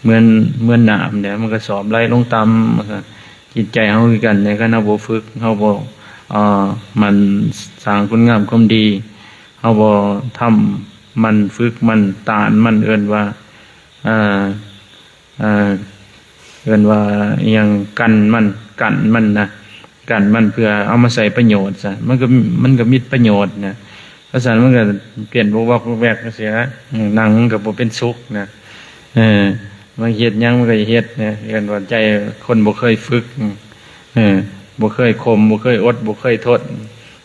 ເໝືອນ ເໝືອນນ້ຳແຫຼະ ມັນກໍຊອບໄຫຼລົງຕ່ຳ. ຈິດໃຈເຮົາຄືກັນແຫຼະ ຄັນເຮົາບໍ່ຝຶກ ເຮົາບໍ່ ເອີ ໝັ່ນສ້າງຄຸນງາມຄວາມດີ ເຮົາບໍ່ທຳມັນ ຝຶກມັນ ຕ້ານມັນ ເອີ້ນວ່າ ເອີ ເອີ ເອີ້ນວ່າອີ່ຫຍັງ ກັນມັນ ກັ້ນມັນນະ ກັ້ນມັນເພື່ອເອົາມາໃຊ້ປະໂຫຍດຊະ ມັນກໍ ມັນກໍມີປະໂຫຍດນະ. ເພາະສະນັ້ນມັນກໍປ່ຽນວອກໆແວກໆ ຈັ່ງຊີ້ນະ ອືມ ນັ່ງມັນກໍບໍ່ເປັນສຸກນະ. ເອີ ມັນເຮັດຫຍັງມັນກໍເຮັດນະ ເອີ້ນວ່າໃຈຄົນບໍ່ເຄີຍຝຶກ ເອີ ບໍ່ເຄີຍຂົ່ມ ບໍ່ເຄີຍອົດ ບໍ່ເຄີຍທົນ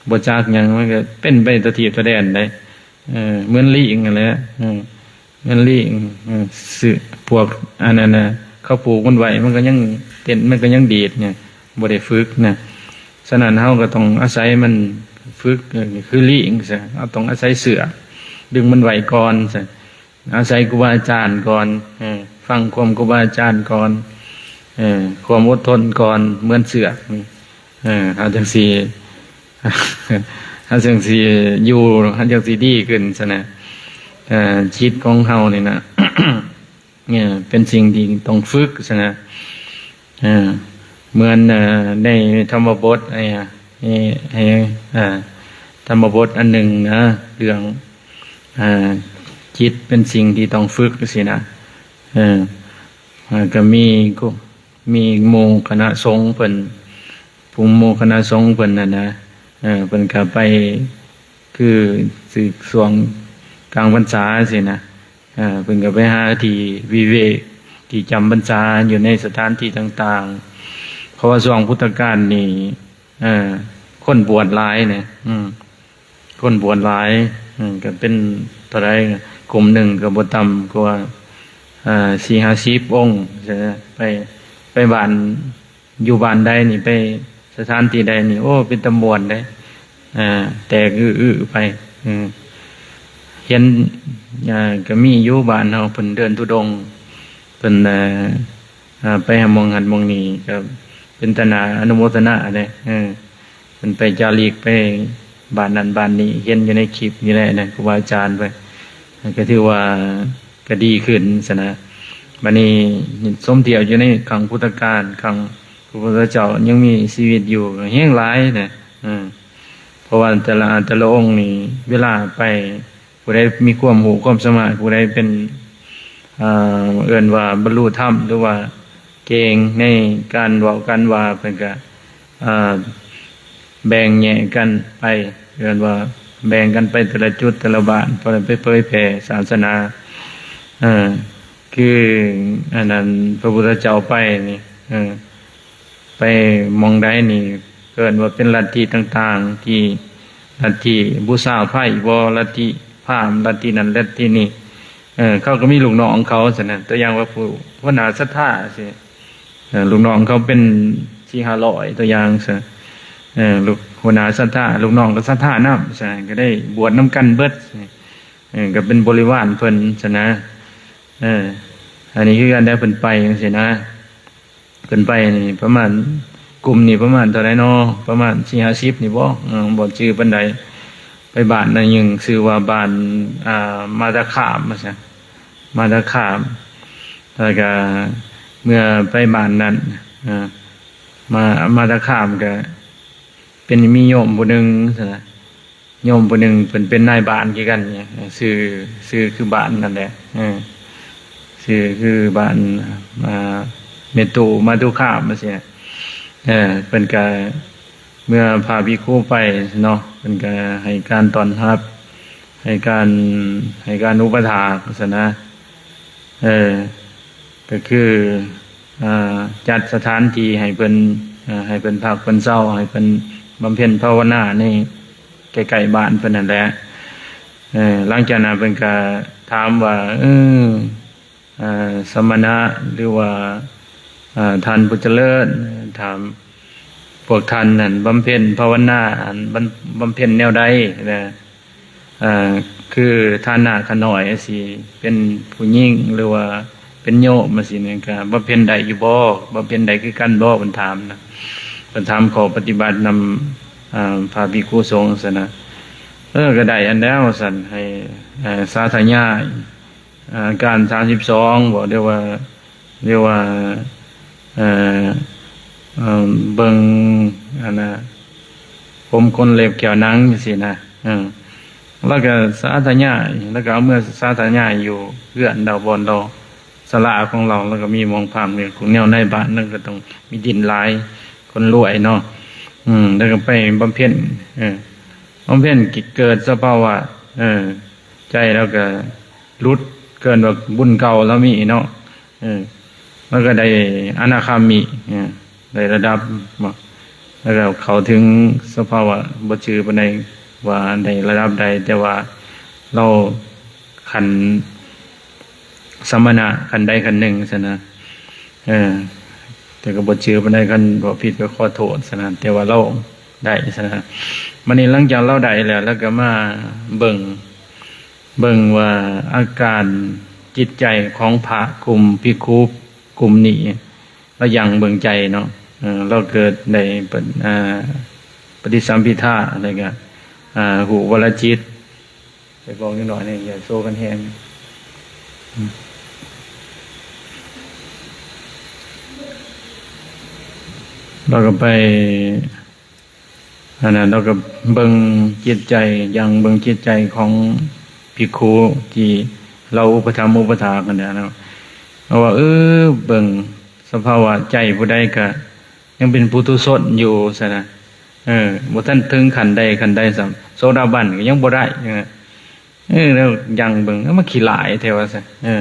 ບໍ່ຈັກຫຍັງ ມັນກໍເປັນໄປຕົວທີບຕົວແດນໄດ໋. ເອີ ເໝືອນລີງຫັ້ນແຫຼະ ເອີ ເໝືອນລີງ ເອີ ເສືອ ພວກອັນນັ້ນນະ ເຂົາຜູກມັນໄວ້ ມັນກໍຍັງເຕັ້ນ ມັນກໍຍັງດີດນະ ບໍ່ໄດ້ຝຶກນະ. ສະນັ້ນເຮົາກໍຕ້ອງອາໄສມັນຝຶກ ເອີ ຄືລີງຊະ ເຮົາຕ້ອງອາໄສເຊືອກດຶງມັນໄວ້ກ່ອນຊະ ອາໄສຄູບາອາຈານກ່ອນ ເອີ ຟັງຄວາມຄູບາອາຈານກ່ອນ ເອີ ຄວາມອົດທົນກ່ອນ ເໝືອນເຊືອກ ເອີ ເຮົາຈັ່ງຊິ ເຮົາຈັ່ງຊິຢູ່ ເຮົາຈັ່ງຊິດີຂຶ້ນຊັ້ນນະ. ເອີ ຈິດຂອງເຮົານີ້ນະ ເອີ ເປັນສິ່ງທີ່ຕ້ອງຝຶກຊັ້ນນະ. ເອີ ເໝືອນ ເອີ ໃນທຳມະບົດ ເອີ ໃນ ໃນ ເອີ ທຳມະບົດອັນໜຶ່ງນະ ເລື່ອງ ເອີ ຈິດເປັນສິ່ງທີ່ຕ້ອງຝຶກຊີ້ນະ. ເອີ ເອີ ກໍມີ ມີໝູ່ຄະນະສົງເພິ່ນ ຜູ້ໝູ່ຄະນະສົງເພິ່ນຫັ້ນນະ ເອີ ເພິ່ນກໍໄປ ຄື ຄືຊ່ວງກາງພັນສາຊີ້ນະ ເອີ ເພິ່ນກໍໄປຫາທີ່ວິເວກ ທີ່ຈຳພັນສາຢູ່ໃນສະຖານທີ່ຕ່າງໆ ເພາະວ່າຊ່ວງພຸດທະການນີ້ ເອີ ຄົນບວດຫຼາຍນະ ອືມ ຄົນບວດຫຼາຍ ເອີ ກໍເປັນເທົ່າໃດ ກຸ່ມໜຶ່ງກໍບໍ່ຕ່ຳກວ່າ ເອີ ສີ່ຫ້າສິບອົງ ໄປ ໄປບ້ານ ຢູ່ບ້ານໃດນີ້ ໄປສະຖານທີ່ໃດນີ້ ໂອ້ ເປັນຕາມ່ວນເດ້ ເອີ ແຕກອື້ໆໄປ ເອີ ເຫັນ ເອີ ກໍມີຢູ່ ບ້ານເຮົາເພິ່ນເດີນທຸດົງ ເພິ່ນ ເອີ ເອີ ໄປຫາໝ່ອງຫັ້ນໝ່ອງນີ້ ກໍເປັນຕາໜ້າອະນຸໂມທະນາເດ້ ເອີ ເພິ່ນໄປຈາລິກໄປບ້ານນັ້ນບ້ານນີ້ ເຫັນຢູ່ໃນຄລິບນີ້ແຫຼະນະ ຄູບາອາຈານເພິ່ນ ກໍຖືວ່າກໍດີຂຶ້ນຊັ້ນນະ. ບັດນີ້ສົມທຽບຢູ່ໃນຄັ້ງພຸດທະການ ຄັ້ງພະພຸດທະເຈົ້າຍັງມີຊີວິດຢູ່ ກໍແຮງຫຼາຍນະ ເອີ ເພາະວ່າແຕ່ລະ ແຕ່ລະອົງນີ້ ເວລາໄປ ຜູ້ໃດມີຄວາມຮູ້ຄວາມສາມາດ ຜູ້ໃດເປັນ ເອີ ເອີ້ນວ່າບັນລຸທຳ ຫຼືວ່າເກັ່ງໃນການເວົ້າການວ່າ ເພິ່ນກະ ເອີ ແບ່ງແຍກກັນໄປ ເອີ້ນວ່າແບ່ງກັນໄປແຕ່ລະຈຸດແຕ່ລະບ້ານ ເພື່ອໄປເຜີຍແຜ່ສາສະໜາ ເອີ ຄືອັນນັ້ນ ພະພຸດທະເຈົ້າໄປນີ້ ເອີ ໄປໝ່ອງໃດນີ້ ເອີ້ນວ່າເປັນລັດທິຕ່າງໆ ທີ່ລັດທິບູຊາໄຟບໍ ລັດທິພາມ ລັດທິນັ້ນລັດທິນີ້ ເອີ ເຂົາກໍມີລູກນ້ອງຂອງເຂົາຊັ້ນນະ. ຕົວຢ່າງວ່າຜູ້ຫົວໜ້າສັດທາຊີ້ ເອີ ລູກນ້ອງເຂົາເປັນສີ່ຫ້າຮ້ອຍ ຕົວຢ່າງຊະ ເອີ ລູກຫົວໜ້າສັດທາ ລູກນ້ອງກໍສັດທານຳຊັ້ນ ກໍໄດ້ບວດນຳກັນເບິດ ເອີ ກໍເປັນບໍລິວານເພິ່ນຊັ້ນນະ. ເອີ ອັນນີ້ຄືກັນໄດ໋ ເພິ່ນໄປຈັ່ງຊີ້ນະ. ເພິ່ນໄປນີ້ປະມານ ກຸ່ມນີ້ປະມານເທົ່າໃດນໍ ປະມານສີ່ຫ້າສິບນີ້ບໍ ເອີ ບໍ່ຈື່ປານໃດ. ໄປບ້ານນັ້ນຍັງຊື່ວ່າບ້ານ ອ່າ ມາດາຄາມວ່າຊັ້ນ ມາດາຄາມ ແລ້ວກະເມື່ອໄປບ້ານນັ້ນ ເອີ ມາ ມາດາຄາມກະເປັນມີໂຍມຜູ້ໜຶ່ງຊັ້ນນະ ໂຍມຜູ້ໜຶ່ງເພິ່ນເປັນນາຍບ້ານຄືກັນ ຊື່ ຊື່ຄືບ້ານນັ້ນແຫຼະ ເອີ ຊື່ຄືບ້ານ ອ່າ ເມຕຸມາຕຸຄາມ ວ່າຊີ້ນະ. ເອີ ເພິ່ນກະ ເມື່ອພະພິກຂຸໄປເນາະ ເພິ່ນກະໃຫ້ການຕ້ອນຮັບ ໃຫ້ການ ໃຫ້ການອຸປະຖາກຊັ້ນນະ ເອີ ກໍຄື ອ່າ ຈັດສະຖານທີ່ໃຫ້ເພິ່ນ ເອີ ໃຫ້ເພິ່ນພັກເພິ່ນເຊົາ ໃຫ້ເພິ່ນບຳເພັນພາວະນາໃນໃກ້ໆບ້ານເພິ່ນນັ້ນແຫຼະ. ເອີ ຫຼັງຈາກນັ້ນເພິ່ນກໍຖາມວ່າ ເອີ ເອີ ສະມະນະ ຫຼືວ່າ ເອີ ທ່ານຜູ້ຈະເລີນ ຖາມ ພວກທ່ານນັ້ນບຳເພັນພາວະນາ ອັນ ບຳ ບຳເພັນແນວໃດນະ? ເອີ ຄືຖານະຂ້ານ້ອຍຊິເປັນຜູ້ຍິງ ຫຼືວ່າເປັນໂຍມຈັ່ງຊີ້ນີ້ ກະບຳເພັນໄດ້ຢູ່ບໍ່? ບຳເພັນໄດ້ຄືກັນບໍ່? ເພິ່ນຖາມນະ ເພິ່ນຖາມຂໍ້ປະຕິບັດນຳ ເອີ ພະພິກຂຸສົງຊັ້ນນະ. ເອີ ກໍໄດ້ອັນແລ້ວວ່າຊັ້ນ ໃຫ້ ເອີ ສາທະຍາຍ ເອີ ອາການສາມສິບສອງບໍ ຫຼືວ່າ ຫຼືວ່າ ເອີ ເອີ ເບິ່ງອັນນ່າ ຜົມ ຂົນ ເລັບ ແກ້ວ ໜັງ ຈັ່ງຊີ້ນະ. ເອີ ລາວກໍສາທະຍາຍ ລາວກໍເອົາເມືອສາທະຍາຍຢູ່ເຮືອນລາວ ບ່ອນລາວ ສາລາຂອງລາວ ລາວກໍມີໝ່ອງພາມ ແນວໃນບ້ານ ລາວກໍຕ້ອງມີດິນຫຼາຍ ຄົນລວຍເນາະ. ອືມ ລາວກໍໄປບຳເພັນ ເອີ ບຳເພັນ ເກີດສະພາວະ ເອີ ໃຈລາວກໍຫຼຸດ ເກີນວ່າບຸນເກົ່າລາວມີເນາະ. ເອີ ລາວກໍໄດ້ອະນາຄາມິ ເອີ ໄດ້ລະດັບ ແລ້ວກໍເຂົ້າເຖິງສະພາວະ ບໍ່ຈື່ປານໃດວ່າໄດ້ລະດັບໃດ ແຕ່ວ່າລາວຂັ້ນສະມະນະ ຂັ້ນໃດຂັ້ນໜຶ່ງຊັ້ນນະ. ເອີ ແຕ່ກໍບໍ່ຈື່ປານໃດ ຄັນເວົ້າຜິດກໍຂໍໂທດຊັ້ນນະ ແຕ່ວ່າລາວໄດ້ຊັ້ນນະ. ບັດນີ້ຫຼັງຈາກລາວໄດ້ແລ້ວ ລາວກໍມາເບິ່ງ ເບິ່ງວ່າອາການຈິດໃຈຂອງພະກຸ່ມພິກຂຸກຸ່ມນີ້ ລາວຢັ້ງເບິ່ງໃຈເນາະ. ເອີ ລາວເກີດໄດ້ປະ ອາ ປະຕິສຳພິທາ ແລ້ວກໍ ອາ ຮູ້ວະລະຈິດ. ໄປບອກເດັກນ້ອຍນີ້ ຢ່າໂຊກັນແຮງ. ລາວກໍໄປ ອັນນັ້ນ ລາວກໍເບິ່ງຈິດໃຈ ຢັ້ງເບິ່ງຈິດໃຈຂອງພິກຂຸທີ່ລາວອຸປະຖຳອຸປະຖາກຫັ້ນນະເນາະ. ເຮົາວ່າ ເອີ ເບິ່ງສະພາວະໃຈຜູ້ໃດກະຍັງເປັນປຸຖຸຊົນຢູ່ຊັ້ນນະ. ເອີ ບໍ່ທັນເຖິງຂັ້ນໃດຂັ້ນໃດຊ້ຳ ໂສດາບັນກໍຍັງບໍ່ໄດ້. ເອີ ເອີ ແລ້ວຢັ້ງເບິ່ງ ເອີ ມັນຂີ້ຫຼາຍແທ້ວ່າຊັ້ນ. ເອີ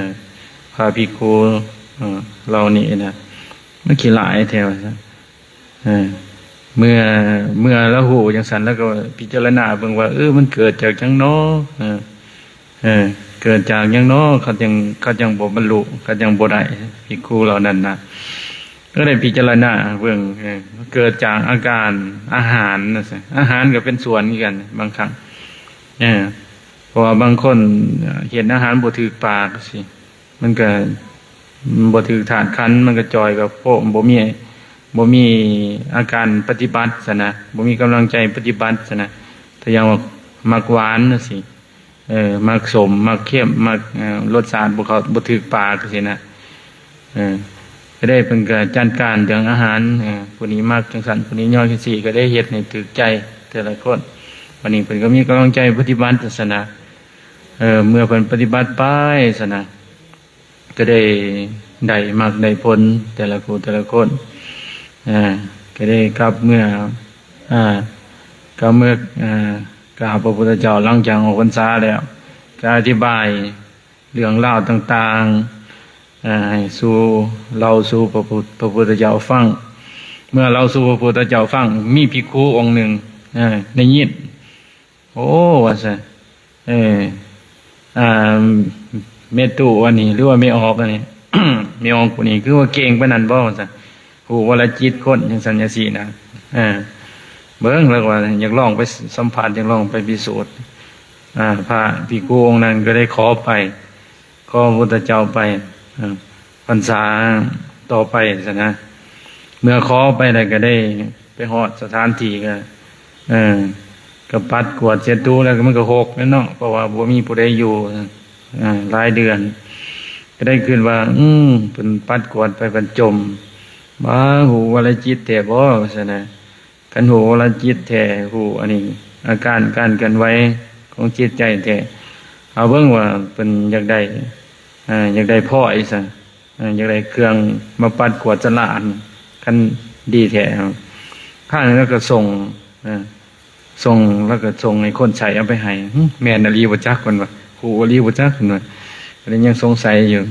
ພະພິກຂຸ ເອີ ເຫຼົ່ານີ້ນະ ມັນຂີ້ຫຼາຍແທ້ວ່າຊັ້ນ. ເອີ ເມື່ອ ເມື່ອລາວຮູ້ຈັ່ງຊັ້ນ ລາວກໍພິຈາລະນາເບິ່ງວ່າ ເອີ ມັນເກີດຈາກຫຍັງນໍ? ເອີ ເອີ ເກີດຈາກຫຍັງນໍ? ເຂົາຈັ່ງ ເຂົາຈັ່ງບໍ່ບັນລຸ ເຂົາຈັ່ງບໍ່ໄດ້ ພິກຂຸເຫຼົ່ານັ້ນນະ. ກໍໄດ້ພິຈາລະນາເບິ່ງ ເອີ ເກີດຈາກອາການອາຫານວ່າຊັ້ນ. ອາຫານກໍເປັນສ່ວນຄືກັນບາງຄັ້ງ. ເອີ ເພາະວ່າບາງຄົນເຮັດອາຫານບໍ່ຖືກປາກຊີ້ ມັນກໍບໍ່ຖືກທາດຂັນ ມັນກໍຈ່ອຍກັບໂພ ບໍ່ມີ ບໍ່ມີອາການປະຕິບັດຊັ້ນນະ ບໍ່ມີກຳລັງໃຈປະຕິບັດຊັ້ນນະ. ຖ້າຢ່າງວ່າມັກຫວານຈັ່ງຊີ້ ເອີ ມັກສົ້ມ ມັກເຄັມ ມັກ ເອີ ລົດຊາດບໍ່ເຂົ້າ ບໍ່ຖືກປາກຈັ່ງຊີ້ນະ. ເອີ ກໍໄດ້ເພິ່ນກໍຈັດການເລື່ອງອາຫານ ເອີ ຜູ້ນີ້ມັກຈັ່ງຊັ້ນ ຜູ້ນີ້ຍ້ອງຈັ່ງຊີ້ ກໍໄດ້ເຮັດໃຫ້ຖືກໃຈແຕ່ລະຄົນ. ບັດນີ້ເພິ່ນກໍມີກຳລັງໃຈປະຕິບັດຊັ້ນນະ. ເອີ ເມື່ອເພິ່ນປະຕິບັດໄປຊັ້ນນະ ກໍໄດ້ ໄດ້ມັກໄດ້ຜົນແຕ່ລະຜູ້ແຕ່ລະຄົນ. ເອີ ກໍໄດ້ກັບເມືອ ເອີ ກັບເມືອ ເອີ ກາບພະພຸດທະເຈົ້າ ຫຼັງຈາກອອກພັນສາແລ້ວ ກໍອະທິບາຍເລື່ອງລາວຕ່າງໆ ເອີ ໃຫ້ສູ່ ເລົ່າສູ່ພະພຸດ ພະພຸດທະເຈົ້າຟັງ. ເມື່ອເລົ່າສູ່ພະພຸດທະເຈົ້າຟັງ ມີພິກຂຸອົງໜຶ່ງ ເອີ ໄດ້ຍິນ ໂອ້ ວ່າຊັ້ນ ເອີ ອາ ແມ່ຕູ້ອັນນີ້ ຫຼືວ່າແມ່ອອກອັນນີ້ ແມ່ອອກຜູ້ນີ້ຄືວ່າເກັ່ງປານນັ້ນບໍ ວ່າຊັ້ນ. ຮູ້ວະລະຈິດຄົນຈັ່ງຊັ້ນຈັ່ງຊີ້ນະ. ເອີ ເບິ່ງ ລາວວ່າຢາກລອງໄປສຳຜັດ ຢາກລອງໄປພິສູດ. ອາ ພະພິກຂຸອົງນັ້ນກໍໄດ້ຂໍໄປ ຂໍພະພຸດທະເຈົ້າໄປ ເອີ ພັນສາຕໍ່ໄປຊັ້ນນະ. ເມື່ອຂໍໄປແລ້ວກໍໄດ້ໄປຮອດສະຖານທີ່ ກໍ ເອີ ກໍປັດກວາດເຊັດດູແລ້ວ ມັນກໍຮົກແຫຼະເນາະ ເພາະວ່າບໍ່ມີຜູ້ໃດຢູ່ ເອີ ຫຼາຍເດືອນ. ກໍໄດ້ຄິດວ່າ ອືມ ເພິ່ນປັດກວາດໄປ ເພິ່ນຈົ່ມ ວ່າ ຮູ້ວະລະຈິດແທ້ບໍ ວ່າຊັ້ນນະ. ຄັນຮູ້ວະລະຈິດແທ້ ຮູ້ອັນນີ້ ອາການການເຄື່ອນໄຫວຂອງຈິດໃຈແທ້ ເອົາເບິ່ງວ່າເພິ່ນຢາກໄດ້ ເອີ ຢາກໄດ້ພ້ອຍຊັ້ນ ເອີ ຢາກໄດ້ເຄື່ອງມາປັດກວາດສະຫຼານ ຄັນດີແທ້. ຂ້າງໜຶ່ງລາວກໍສົ່ງ ເອີ ສົ່ງ ລາວກໍສົ່ງໃຫ້ຄົນໃຊ້ເອົາໄປໃຫ້. ຫຶ ແມ່ນອີ່ຫຼີບໍ່ຈັກ ເພິ່ນວ່າ ຮູ້ອີ່ຫຼີບໍ່ຈັກ ເພິ່ນວ່າ. ກໍເລີຍຍັງສົງໄສຢູ່.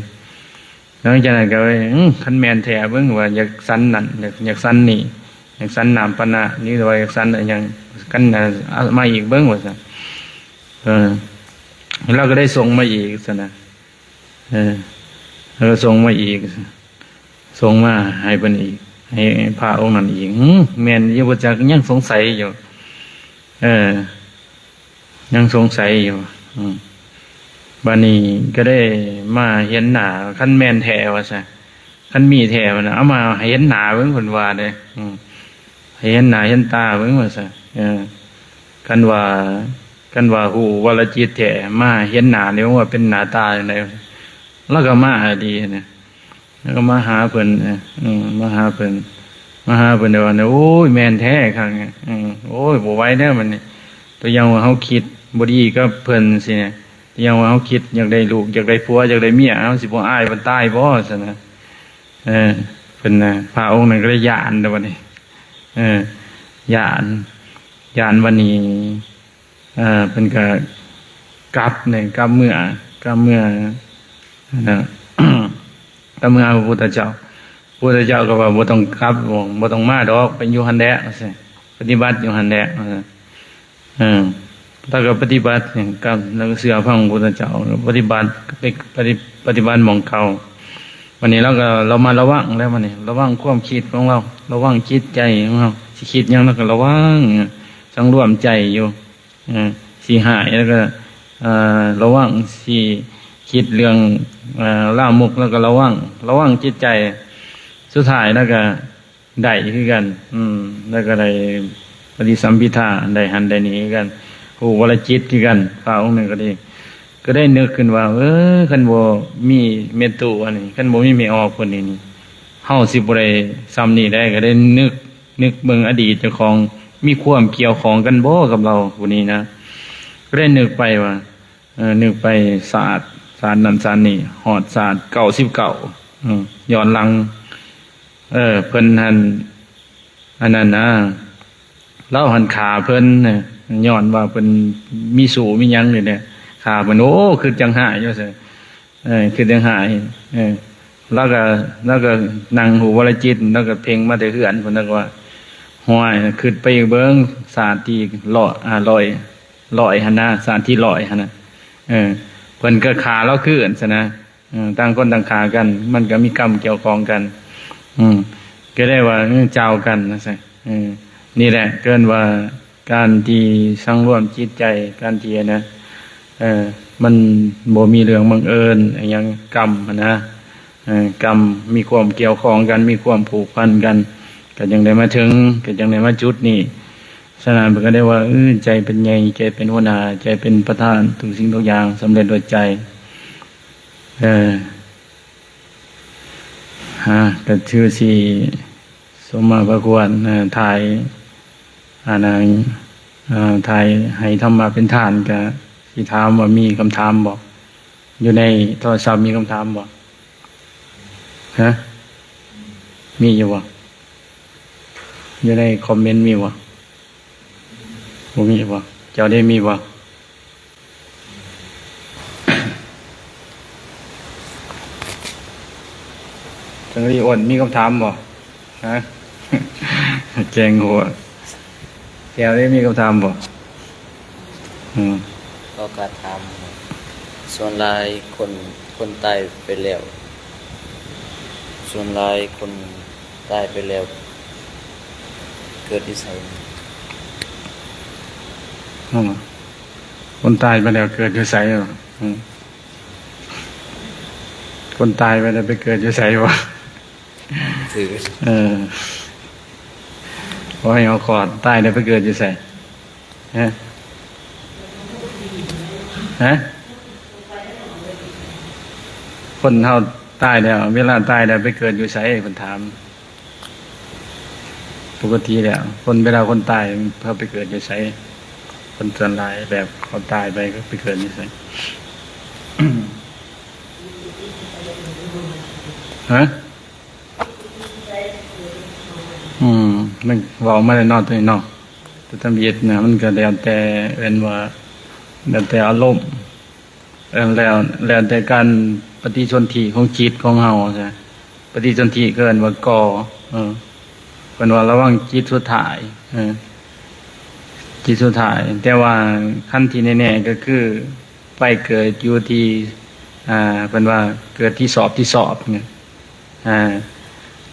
ຫຼັງຈາກນັ້ນກໍເລີຍ ອືມ ຄັນແມ່ນແທ້ເບິ່ງວ່າຢາກສັນນັ້ນ ຢາກ ຢາກສັນນີ້ ຢາກສັນນ້ຳປານະ ຫຼືວ່າຢາກສັນອີ່ຫຍັງ ກັນ ເອົາມາອີກເບິ່ງ ວ່າຊັ້ນ. ເອີ ລາວກໍໄດ້ສົ່ງມາອີກຊັ້ນນະ. ເອີ ລາວກໍສົ່ງມາອີກ ສົ່ງມາໃຫ້ເພິ່ນອີກ ໃຫ້ພະອົງນັ້ນອີກ. ຫຶ ແມ່ນຢູ່ບໍ່ຈັກ ຍັງສົງໄສຢູ່. ເອີ ຍັງສົງໄສຢູ່. ອືມ ບາດນີ້ກໍໄດ້ມາເຫັນໜ້າ ຄັນແມ່ນແທ້ວ່າຊັ້ນ ຄັນມີແທ້ ເອົາມາໃຫ້ເຫັນໜ້າເບິ່ງ ເພິ່ນວ່າເດ້. ອືມ ໃຫ້ເຫັນໜ້າເຫັນຕາເບິ່ງວ່າຊັ້ນ. ເອີ ຄັນວ່າ ຄັນວ່າຮູ້ວະລະຈິດແທ້ ມາເຫັນໜ້ານີ້ວ່າເປັນໜ້າຕາຈັ່ງໃດ ລາວກໍມາອີ່ຫຼີນະ ລາວກໍມາຫາເພິ່ນ ເອີ ເອີ ມາຫາເພິ່ນ ມາຫາເພິ່ນແລ້ວວ່າ ໂອ້ຍ ແມ່ນແທ້ຄັກ ເອີ ໂອ້ຍ ບໍ່ໄຫວແລ້ວບັດນີ້ ຕົວຢ່າງວ່າເຮົາຄິດບໍ່ດີກັບເພິ່ນຊີ້ນະ ຢ່າງວ່າເຮົາຄິດຢາກໄດ້ລູກ ຢາກໄດ້ຜົວ ຢາກໄດ້ເມຍ ເຮົາຊິບໍ່ອາຍປານຕາຍບໍ່ຊັ້ນນະ ເອີ ເພິ່ນນະ ພະອົງນັ້ນກໍເລີຍຢ້ານແລ້ວບັດນີ້ ເອີ ຢ້ານ ຢ້ານບັດນີ້ ເອີ ເພິ່ນກໍກັບເລີຍ ກັບເມືອ ກັບເມືອ ອັນນະ ກໍມາຫາພະພຸດທະເຈົ້າ ພະພຸດທະເຈົ້າກໍວ່າ ບໍ່ຕ້ອງກັບ ບໍ່ຕ້ອງມາດອກ ໄປຢູ່ຫັ້ນແຫຼະ ວ່າຊັ້ນ ປະຕິບັດຢູ່ຫັ້ນແຫຼະ ວ່າຊັ້ນ ເອີ ແລ້ວກໍປະຕິບັດກັບ ແລ້ວກໍເຊື່ອຟັງພະພຸດທະເຈົ້າ ປະຕິບັດ ໄປປະຕິ ປະຕິບັດໝ່ອງເກົ່າ ບັດນີ້ລາວກໍລະມັດລະວັງແລ້ວ ບັດນີ້ລະວັງຄວາມຄິດຂອງລາວ ລະວັງຈິດໃຈຂອງລາວ ຊິຄິດຫຍັງລາວກໍລະວັງ ສັງລວມໃຈຢູ່ ເອີ ຊິຮ້າຍແລ້ວກໍ ເອີ ລະວັງ ຊິຄິດເລື່ອງ ເອີ ລາມົກແລ້ວກໍລະວັງ ລະວັງຈິດໃຈ ສຸດທ້າຍແລ້ວກໍໄດ້ຄືກັນ ອືມ ແລ້ວກໍໄດ້ປະຕິສຳພິທາ ໄດ້ຫັ້ນໄດ້ນີ້ຄືກັນ ຮູ້ວະລະຈິດຄືກັນ ພະອົງນັ້ນກໍດີ ກໍໄດ້ນຶກຂຶ້ນວ່າ ເອີ ຄັນບໍ່ມີແມ່ຕູ້ອັນນີ້ ຄັນບໍ່ມີແມ່ອອກຄົນນີ້ນີ້ ເຮົາຊິບໍ່ໄດ້ສ່ຳນີ້ໄດ໋ ກໍໄດ້ນຶກ ນຶກເບິ່ງອະດີດເຈົ້າຂອງ ມີຄວາມກ່ຽວຂ້ອງກັນບໍ່ກັບລາວຜູ້ນີ້ນະ ກໍໄດ້ນຶກໄປວ່າ ເອີ ນຶກໄປຊາດ ຊາດນັ້ນຊາດນີ້ ຮອດຊາດເກົ້າສິບເກົ້າ ເອີ ຍ້ອນຫຼັງ ເອີ ເພິ່ນຫັ້ນ ອັນນັ້ນນະ ລາວຫັ້ນຂ້າເພິ່ນນະ ຍ້ອນວ່າເພິ່ນມີຊູ້ມີຫຍັງນີ້ແຫຼະ ຂ້າເພິ່ນ ໂອ້ ຄືຈັງຮ້າຍຢູ່ຊັ້ນ ເອີ ຄືຈັ່ງຫາຍ ເອີ ລາວກໍ ລາວກໍນັ່ງຮູ້ວະລະຈິດ ລາວກໍເພັ່ງມາແຕ່ເຮືອນພຸ້ນ ລາວກໍວ່າ ຫ້ວຍ ຄິດໄປອີກເບິ່ງ ຊາດທີຮ້ອຍ ອາ ຮ້ອຍ ຮ້ອຍຫັ້ນນະ ຊາດທີຮ້ອຍຫັ້ນນະ ເອີ ເພິ່ນກໍຂ້າລາວຄືນຊັ້ນນະ ເອີ ຕ່າງຄົນຕ່າງຂ້າກັນ ມັນກໍມີກຳກ່ຽວຂ້ອງກັນ ອືມ ກໍໄດ້ວ່າ ເອີ ເຈົ້າກັນວ່າຊັ້ນ ເອີ ນີ້ແຫຼະເອີ້ນວ່າ ການທີ່ສັງລວມຈິດໃຈ ການທີ່ ອັນນະ ເອີ ມັນບໍ່ມີເລື່ອງບັງເອີນອີ່ຫຍັງ ກຳຫັ້ນນະ ເອີ ກຳມີຄວາມກ່ຽວຂ້ອງກັນ ມີຄວາມຜູກພັນກັນ ກໍຈຶ່ງໄດ້ມາເຖິງ ກໍຈຶ່ງໄດ້ມາຈຸດນີ້. ສະນັ້ນເພິ່ນກໍໄດ້ວ່າ ເອີ ໃຈເປັນໃຫຍ່ ໃຈເປັນຫົວໜ້າ ໃຈເປັນປະທານ ທຸກສິ່ງທຸກຢ່າງສຳເລັດດ້ວຍໃຈ ເອີ ຮະ ກໍຖືຊິສົມມາພະຄວນ ເອີ ຖ່າຍ ອັນນັ້ນ ເອີ ຖ່າຍໃຫ້ທຳມະເປັນທານ ກະຊິຖາມວ່າມີຄຳຖາມບໍ່? ຢູ່ໃນໂທລະສັບມີຄຳຖາມບໍ່? ຮະ ມີຢູ່ບໍ່? ຢູ່ໃນຄອມເມັນມີບໍ່? ບໍ່ມີບໍ່? ເຈົ້າໄດ້ມີບໍ່? ຈັງລີອ້ນ ມີຄຳຖາມບໍ່? ຮະ? ແຈ້ງຫົວ ແກ້ວໄດ້ມີຄຳຖາມບໍ່? ອືມ ຂໍການຖາມ ສ່ວນຫຼາຍຄົນ ຄົນຕາຍໄປແລ້ວ ສ່ວນຫຼາຍຄົນຕາຍໄປແລ້ວ ເກີດຢູ່ໃສ? ອືມ ຄົນຕາຍໄປແລ້ວເກີດຢູ່ໃສ? ອືມ ຄົນຕາຍໄປແລ້ວໄປເກີດຢູ່ໃສວະ? ຖືກ ເອີ ບໍ່ໃຫ້ເຮົາຄອດ ຕາຍແລ້ວໄປເກີດຢູ່ໃສ? ຮະ? ຮະ? ຄົນເຮົາຕາຍແລ້ວ ເວລາຕາຍແລ້ວໄປເກີດຢູ່ໃສ? ເພິ່ນຖາມ. ປົກກະຕິແລ້ວ ຄົນ ເວລາຄົນຕາຍເຂົາໄປເກີດຢູ່ໃສ? ຄົນສ່ວນຫຼາຍແບບເຂົາຕາຍໄປ ເຂົາໄປເກີດຢູ່ໃສ? ຮະ? ອືມ ມັນເວົ້າມາແລ້ວເນາະ ຕົວນີ້ເນາະ ແຕ່ທຳອິດນະ ມັນກໍແລ້ວແຕ່ ເອີ້ນວ່າ ແລ້ວແຕ່ອາລົມ ເອີ ແລ້ວ ແລ້ວແຕ່ການປະຕິສົນທິຂອງຈິດຂອງເຮົາ ປະຕິສົນທິເອີ້ນວ່າກໍ່ ເອີ ເພິ່ນວ່າລະວັງຈິດສຸດທ້າຍ ເອີ ຈິດສຸດທ້າຍ ແຕ່ວ່າຄັນທີ່ແນ່ໆກໍຄືໄປເກີດຢູ່ທີ່ ອ່າ ເພິ່ນວ່າເກີດທີ່ຊອບ ທີ່ຊອບ ອາ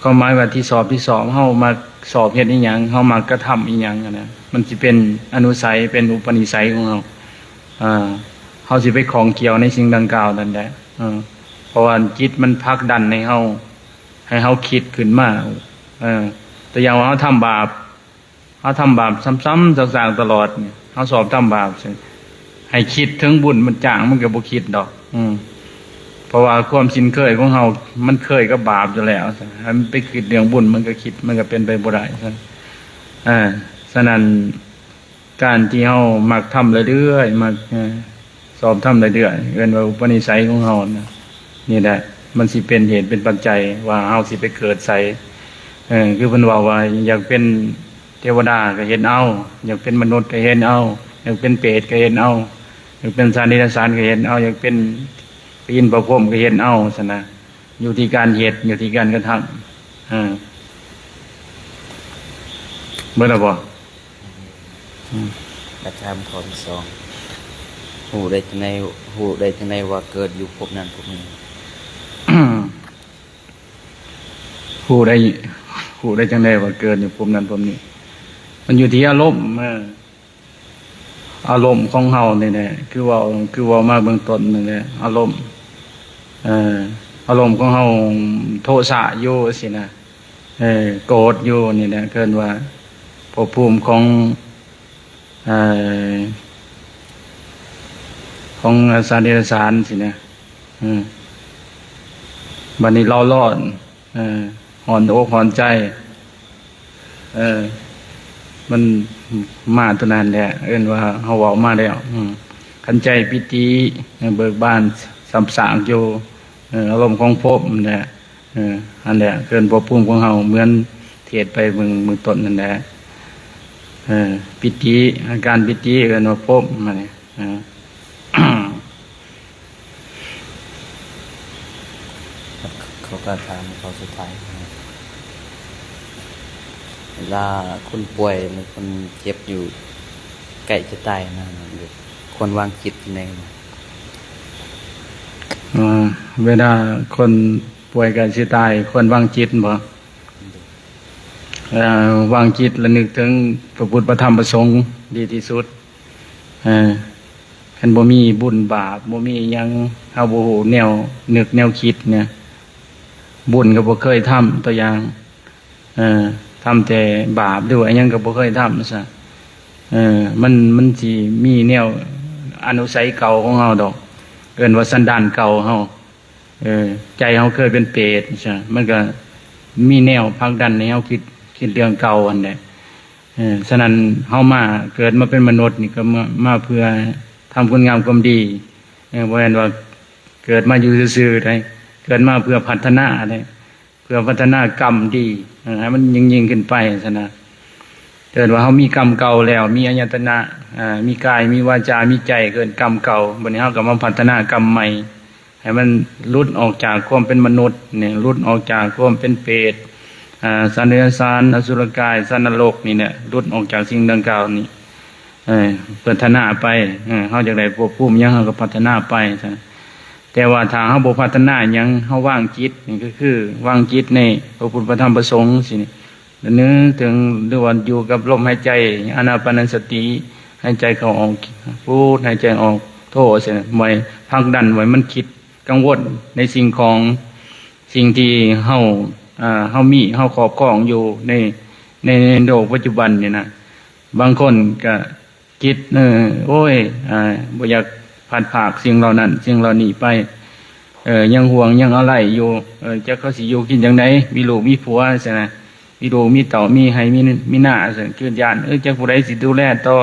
ຄວາມໝາຍວ່າທີ່ຊອບ ທີ່ຊອບ ເຮົາມັກຊອບເຮັດອີ່ຫຍັງ ເຮົາມັກກະທຳອີ່ຫຍັງຫັ້ນນະ ມັນຊິເປັນອະນຸໄສ ເປັນອຸປະນິໄສຂອງເຮົາ ເຮົາຊິໄປຂ້ອງກ່ຽວໃນສິ່ງດັ່ງກ່າວນັ້ນແຫຼະ ເພາະວ່າຈິດມັນຜັກດັນໃຫ້ເຮົາ ໃຫ້ເຮົາຄິດຂຶ້ນມາ ຕົວຢ່າງວ່າເຮົາທຳບາບ ເຮົາທຳບາບຊ້ຳໆຊາກໆຕະຫຼອດ ເຮົາຊອບທຳບາບ ເຮົາ ໃຫ້ຄິດເຖິງບຸນມັນຈ້າງ ມັນກໍບໍ່ຄິດດອກ. ອືມ ເພາະວ່າຄວາມຊິນເຄີຍຂອງເຮົາ ມັນເຄີຍກັບບາບຢູ່ແລ້ວ. ໃຫ້ມັນໄປຄິດເລື່ອງບຸນ ມັນກໍຄິດ ມັນກໍເປັນໄປບໍ່ໄດ້. ເອີ ສະນັ້ນ ການທີ່ເຮົາມັກທຳເລື້ອຍໆ ມັກ ເອີ ຊອບທຳເລື້ອຍໆ ເອີ້ນວ່າອຸປະນິໄສຂອງເຮົານະ. ນີ້ແຫຼະ ມັນຊິເປັນເຫດເປັນປັດໄຈວ່າເຮົາຊິໄປເກີດໃສ. ເອີ ຄືເພິ່ນເວົ້າວ່າ ຢາກເປັນເທວະດາກໍເຮັດເອົາ, ຢາກເປັນມະນຸດກໍເຮັດເອົາ, ຢາກເປັນເປດກໍເຮັດເອົາ, ຢາກເປັນສັດເດຍລະສານກໍເຮັດເອົາ, ຢາກເປັນພະອິນພະພົມກໍເຮັດເອົາຊັ້ນນະ. ຢູ່ທີ່ການເຮັດ ຢູ່ທີ່ການກະທຳ. ເອີ ເບິດແລ້ວບໍ່? ອືມ ແລະ ຖາມຂໍ້ທີສອງ ຮູ້ໄດ້ຈັ່ງໃດ ຮູ້ໄດ້ຈັ່ງໃດວ່າເກີດຢູ່ພົບນັ້ນພົບນີ້? ຮູ້ໄດ້ ຮູ້ໄດ້ຈັ່ງໃດວ່າເກີດຢູ່ພົບນັ້ນພົບນີ້? ມັນຢູ່ທີ່ອາລົມ. ເອີ ອາລົມຂອງເຮົານີ້ແຫຼະ ຄືເວົ້າ ຄືເວົ້າມາເບື້ອງຕົ້ນນີ້ແຫຼະ ອາລົມ ເອີ ອາລົມຂອງເຮົາໂທສະຢູ່ຊີ້ນະ ເອີ ໂກດຢູ່ນີ້ແຫຼະ ເອີ້ນວ່າພົບພູມຂອງ ເອີ ຂອງສັດເດຍລະສານຊີ້ນະ. ເອີ ບັດນີ້ເຮົາຮ້ອນ ເອີ ຮ້ອນອົກຮ້ອນໃຈ ເອີ ມັນມາຕົວນັ້ນແຫຼະ ເອີ້ນວ່າເຮົາເວົ້າມາແລ້ວ. ອືມ ຄັນໃຈປີຕິ ເບີກບານ ຊຳຊາກຢູ່ ເອີ ອາລົມຂອງພົບຫັ້ນແຫຼະ. ເອີ ຫັ້ນແຫຼະ ເອີ້ນພົບພູມຂອງເຮົາ ເໝືອນເທດໄປເບິ່ງ ເບື້ອງຕົ້ນຫັ້ນແຫຼະ. ເອີ ປີຕິ ອາການປີຕິ ເອີ້ນວ່າພົບ ມານີ້. ເອີ ເຂົາກໍຖາມຂໍ້ສຸດທ້າຍ ເວລາຄົນປ່ວຍ ຫຼື ຄົນເຈັບຢູ່ໃກ້ຈະຕາຍນະ ຄວນວາງຈິດຈັ່ງໃດ? ເອີ ເວລາຄົນປ່ວຍໃກ້ຊິຕາຍ ຄວນວາງຈິດບໍ? ເອີ ວາງຈິດ ລະນຶກເຖິງພະພຸດ ພະທຳ ພະສົງ ດີທີ່ສຸດ. ເອີ ຄັນບໍ່ມີບຸນບາບ ບໍ່ມີຫຍັງ ເຮົາບໍ່ຮູ້ແນວນຶກແນວຄິດນະ ບຸນກໍບໍ່ເຄີຍທຳ ຕົວຢ່າງ ເອີ ທຳແຕ່ບາບ ຫຼືວ່າຫຍັງກໍບໍ່ເຄີຍທຳຊະ. ເອີ ມັນ ມັນຊິມີແນວອະນຸໄສເກົ່າຂອງເຮົາດອກ ເອີ້ນວ່າສັນດານເກົ່າເຮົາ. ເອີ ໃຈເຮົາເຄີຍເປັນເປດຊະ ມັນກໍມີແນວຜັກດັນໃຫ້ເຮົາຄິດ ຄິດເລື່ອງເກົ່າຫັ້ນແຫຼະ. ເອີ ສະນັ້ນເຮົາມາ ເກີດມາເປັນມະນຸດນີ້ ກໍມາ ມາເພື່ອທຳຄຸນງາມຄວາມດີ. ເອີ ບໍ່ແມ່ນວ່າເກີດມາຢູ່ຊື່ໆໄດ໋ ເກີດມາເພື່ອພັດທະນາໄດ໋ ເພື່ອພັດທະນາກຳດີ ເອີ ໃຫ້ມັນຍິ່ງໆຂຶ້ນໄປຊັ້ນນະ. ເກີດວ່າເຮົາມີກຳເກົ່າແລ້ວ ມີອາຍະຕະນະ ເອີ ມີກາຍ ມີວາຈາ ມີໃຈ ເກີດກຳເກົ່າ ບັດນີ້ເຮົາກໍມາພັດທະນາກຳໃໝ່ ໃຫ້ມັນຫຼຸດອອກຈາກຄວາມເປັນມະນຸດນີ້ ຫຼຸດອອກຈາກຄວາມເປັນເປດ ອາ ສັດເດຍລະສານ ອະສຸລະກາຍ ສັດນະລົກນີ້ແຫຼະ ຫຼຸດອອກຈາກສິ່ງດັ່ງກ່າວນີ້ ເອີ ພັດທະນາໄປ. ເອີ ເຮົາຢາກໄດ້ພົບພູມຫຍັງ ເຮົາກໍພັດທະນາໄປຊະ. ແຕ່ວ່າຖ້າເຮົາບໍ່ພັດທະນາຫຍັງ ເຮົາວາງຈິດ ນີ້ກໍຄືວາງຈິດໃນພະພຸດ ພະທຳ ພະສົງຊີ້ ລະນຶກເຖິງ ຫຼືວ່າຢູ່ກັບລົມຫາຍໃຈ ອານາປານະສະຕິ ຫາຍໃຈເຂົ້າອອກ ພູດ ຫາຍໃຈອອກໂທ ໃສ່ໄວ້ ຜັກດັນໄວ້ ມັນຄິດກັງວົນໃນສິ່ງຂອງ ສິ່ງທີ່ເຮົາ ເຮົາມີ ເຮົາຄອບຄອງຢູ່ໃນ ໃນ ໃນໂລກປັດຈຸບັນນີ້ນະ. ບາງຄົນກະ ຄິດ ເອີ ໂອ້ຍ ອາ ບໍ່ຢາກພັດພາກສິ່ງເຫຼົ່ານັ້ນ ສິ່ງເຫຼົ່ານີ້ໄປ ເອີ ຍັງຫ່ວງຍັງອາໄລຢູ່ ເອີ ຈັກເຂົາຊິຢູ່ກິນຈັ່ງໃດ ມີລູກມີຜົວຊັ້ນນະ ມີລູກມີເຕົ້າ ມີໄຮ່ມີ ມີນາຊັ້ນ ຄິດຢ້ານ ເອີ ຈັກຜູ້ໃດຊິດູແລຕໍ່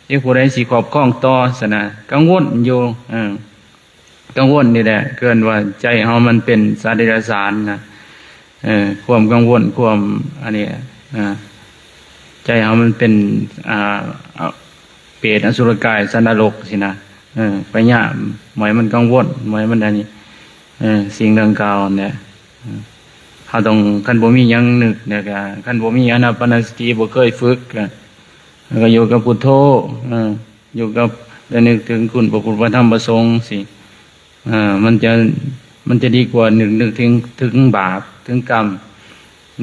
ຈັກຜູ້ໃດຊິຄອບຄອງຕໍ່ຊັ້ນນະ ກັງວົນຢູ່ ເອີ ກັງວົນນີ້ແຫຼະ ເອີ້ນວ່າໃຈເຮົາມັນເປັນສັດເດຍລະສານນະ ເອີ ຄວາມກັງວົນ ຄວາມອັນນີ້ ເອີ ໃຈເຮົາມັນເປັນ ອາ ເປດ ອະສຸລະກາຍ ສັດນະລົກຊີ້ນະ ເອີ ພະຍາຍາມບໍ່ໃຫ້ມັນກັງວົນ ບໍ່ໃຫ້ມັນອັນນີ້ ເອີ ສິ່ງດັ່ງກ່າວຫັ້ນແຫຼະ ເອີ ເຮົາຕ້ອງ ຄັນບໍ່ມີຫຍັງນຶກ ແລ້ວກະຄັນບໍ່ມີອານາປານະສະຕິ ບໍ່ເຄີຍຝຶກ ກະ ແລ້ວກໍຢູ່ກັບພຸດໂທ ເອີ ຢູ່ກັບ ແລະ ນຶກເຖິງຄຸນພະພຸດ ພະທຳ ພະສົງຊີ້ ເອີ ມັນຈະ ມັນຈະດີກວ່ານຶກ ນຶກເຖິງ ເຖິງບາບ ເຖິງກຳ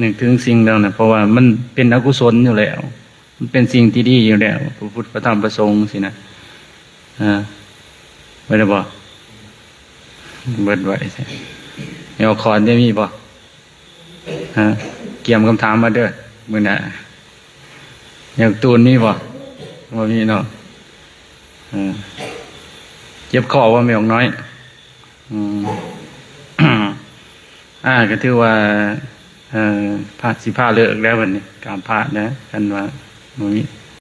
ນຶກເຖິງສິ່ງເຫຼົ່ານັ້ນ ເພາະວ່າມັນເປັນອະກຸສົນຢູ່ແລ້ວ ມັນເປັນສິ່ງທີ່ດີຢູ່ແລ້ວ ພະພຸດ ພະທຳ ພະສົງຊີ້ນະ ເອີ ເບິດແລ້ວບໍ່? ເບິດໄວແທ້ ແນວຄອນໄດ້ມີບໍ່? ຮະ ກຽມຄຳຖາມມາເດີ ມື້ໜ້າ ແນວຕູນມີບໍ່? ບໍ່ມີເນາະ ເອີ ເຈັບຄໍບໍ່ແມ່ອອກນ້ອຍ? ອືມ ອ່າ ກໍຖືວ່າ ເອີ ພາ ຊິພາເລີກແລ້ວບັດນີ້ ກາມພາດນະ ຄັນວ່າບໍ່ມີ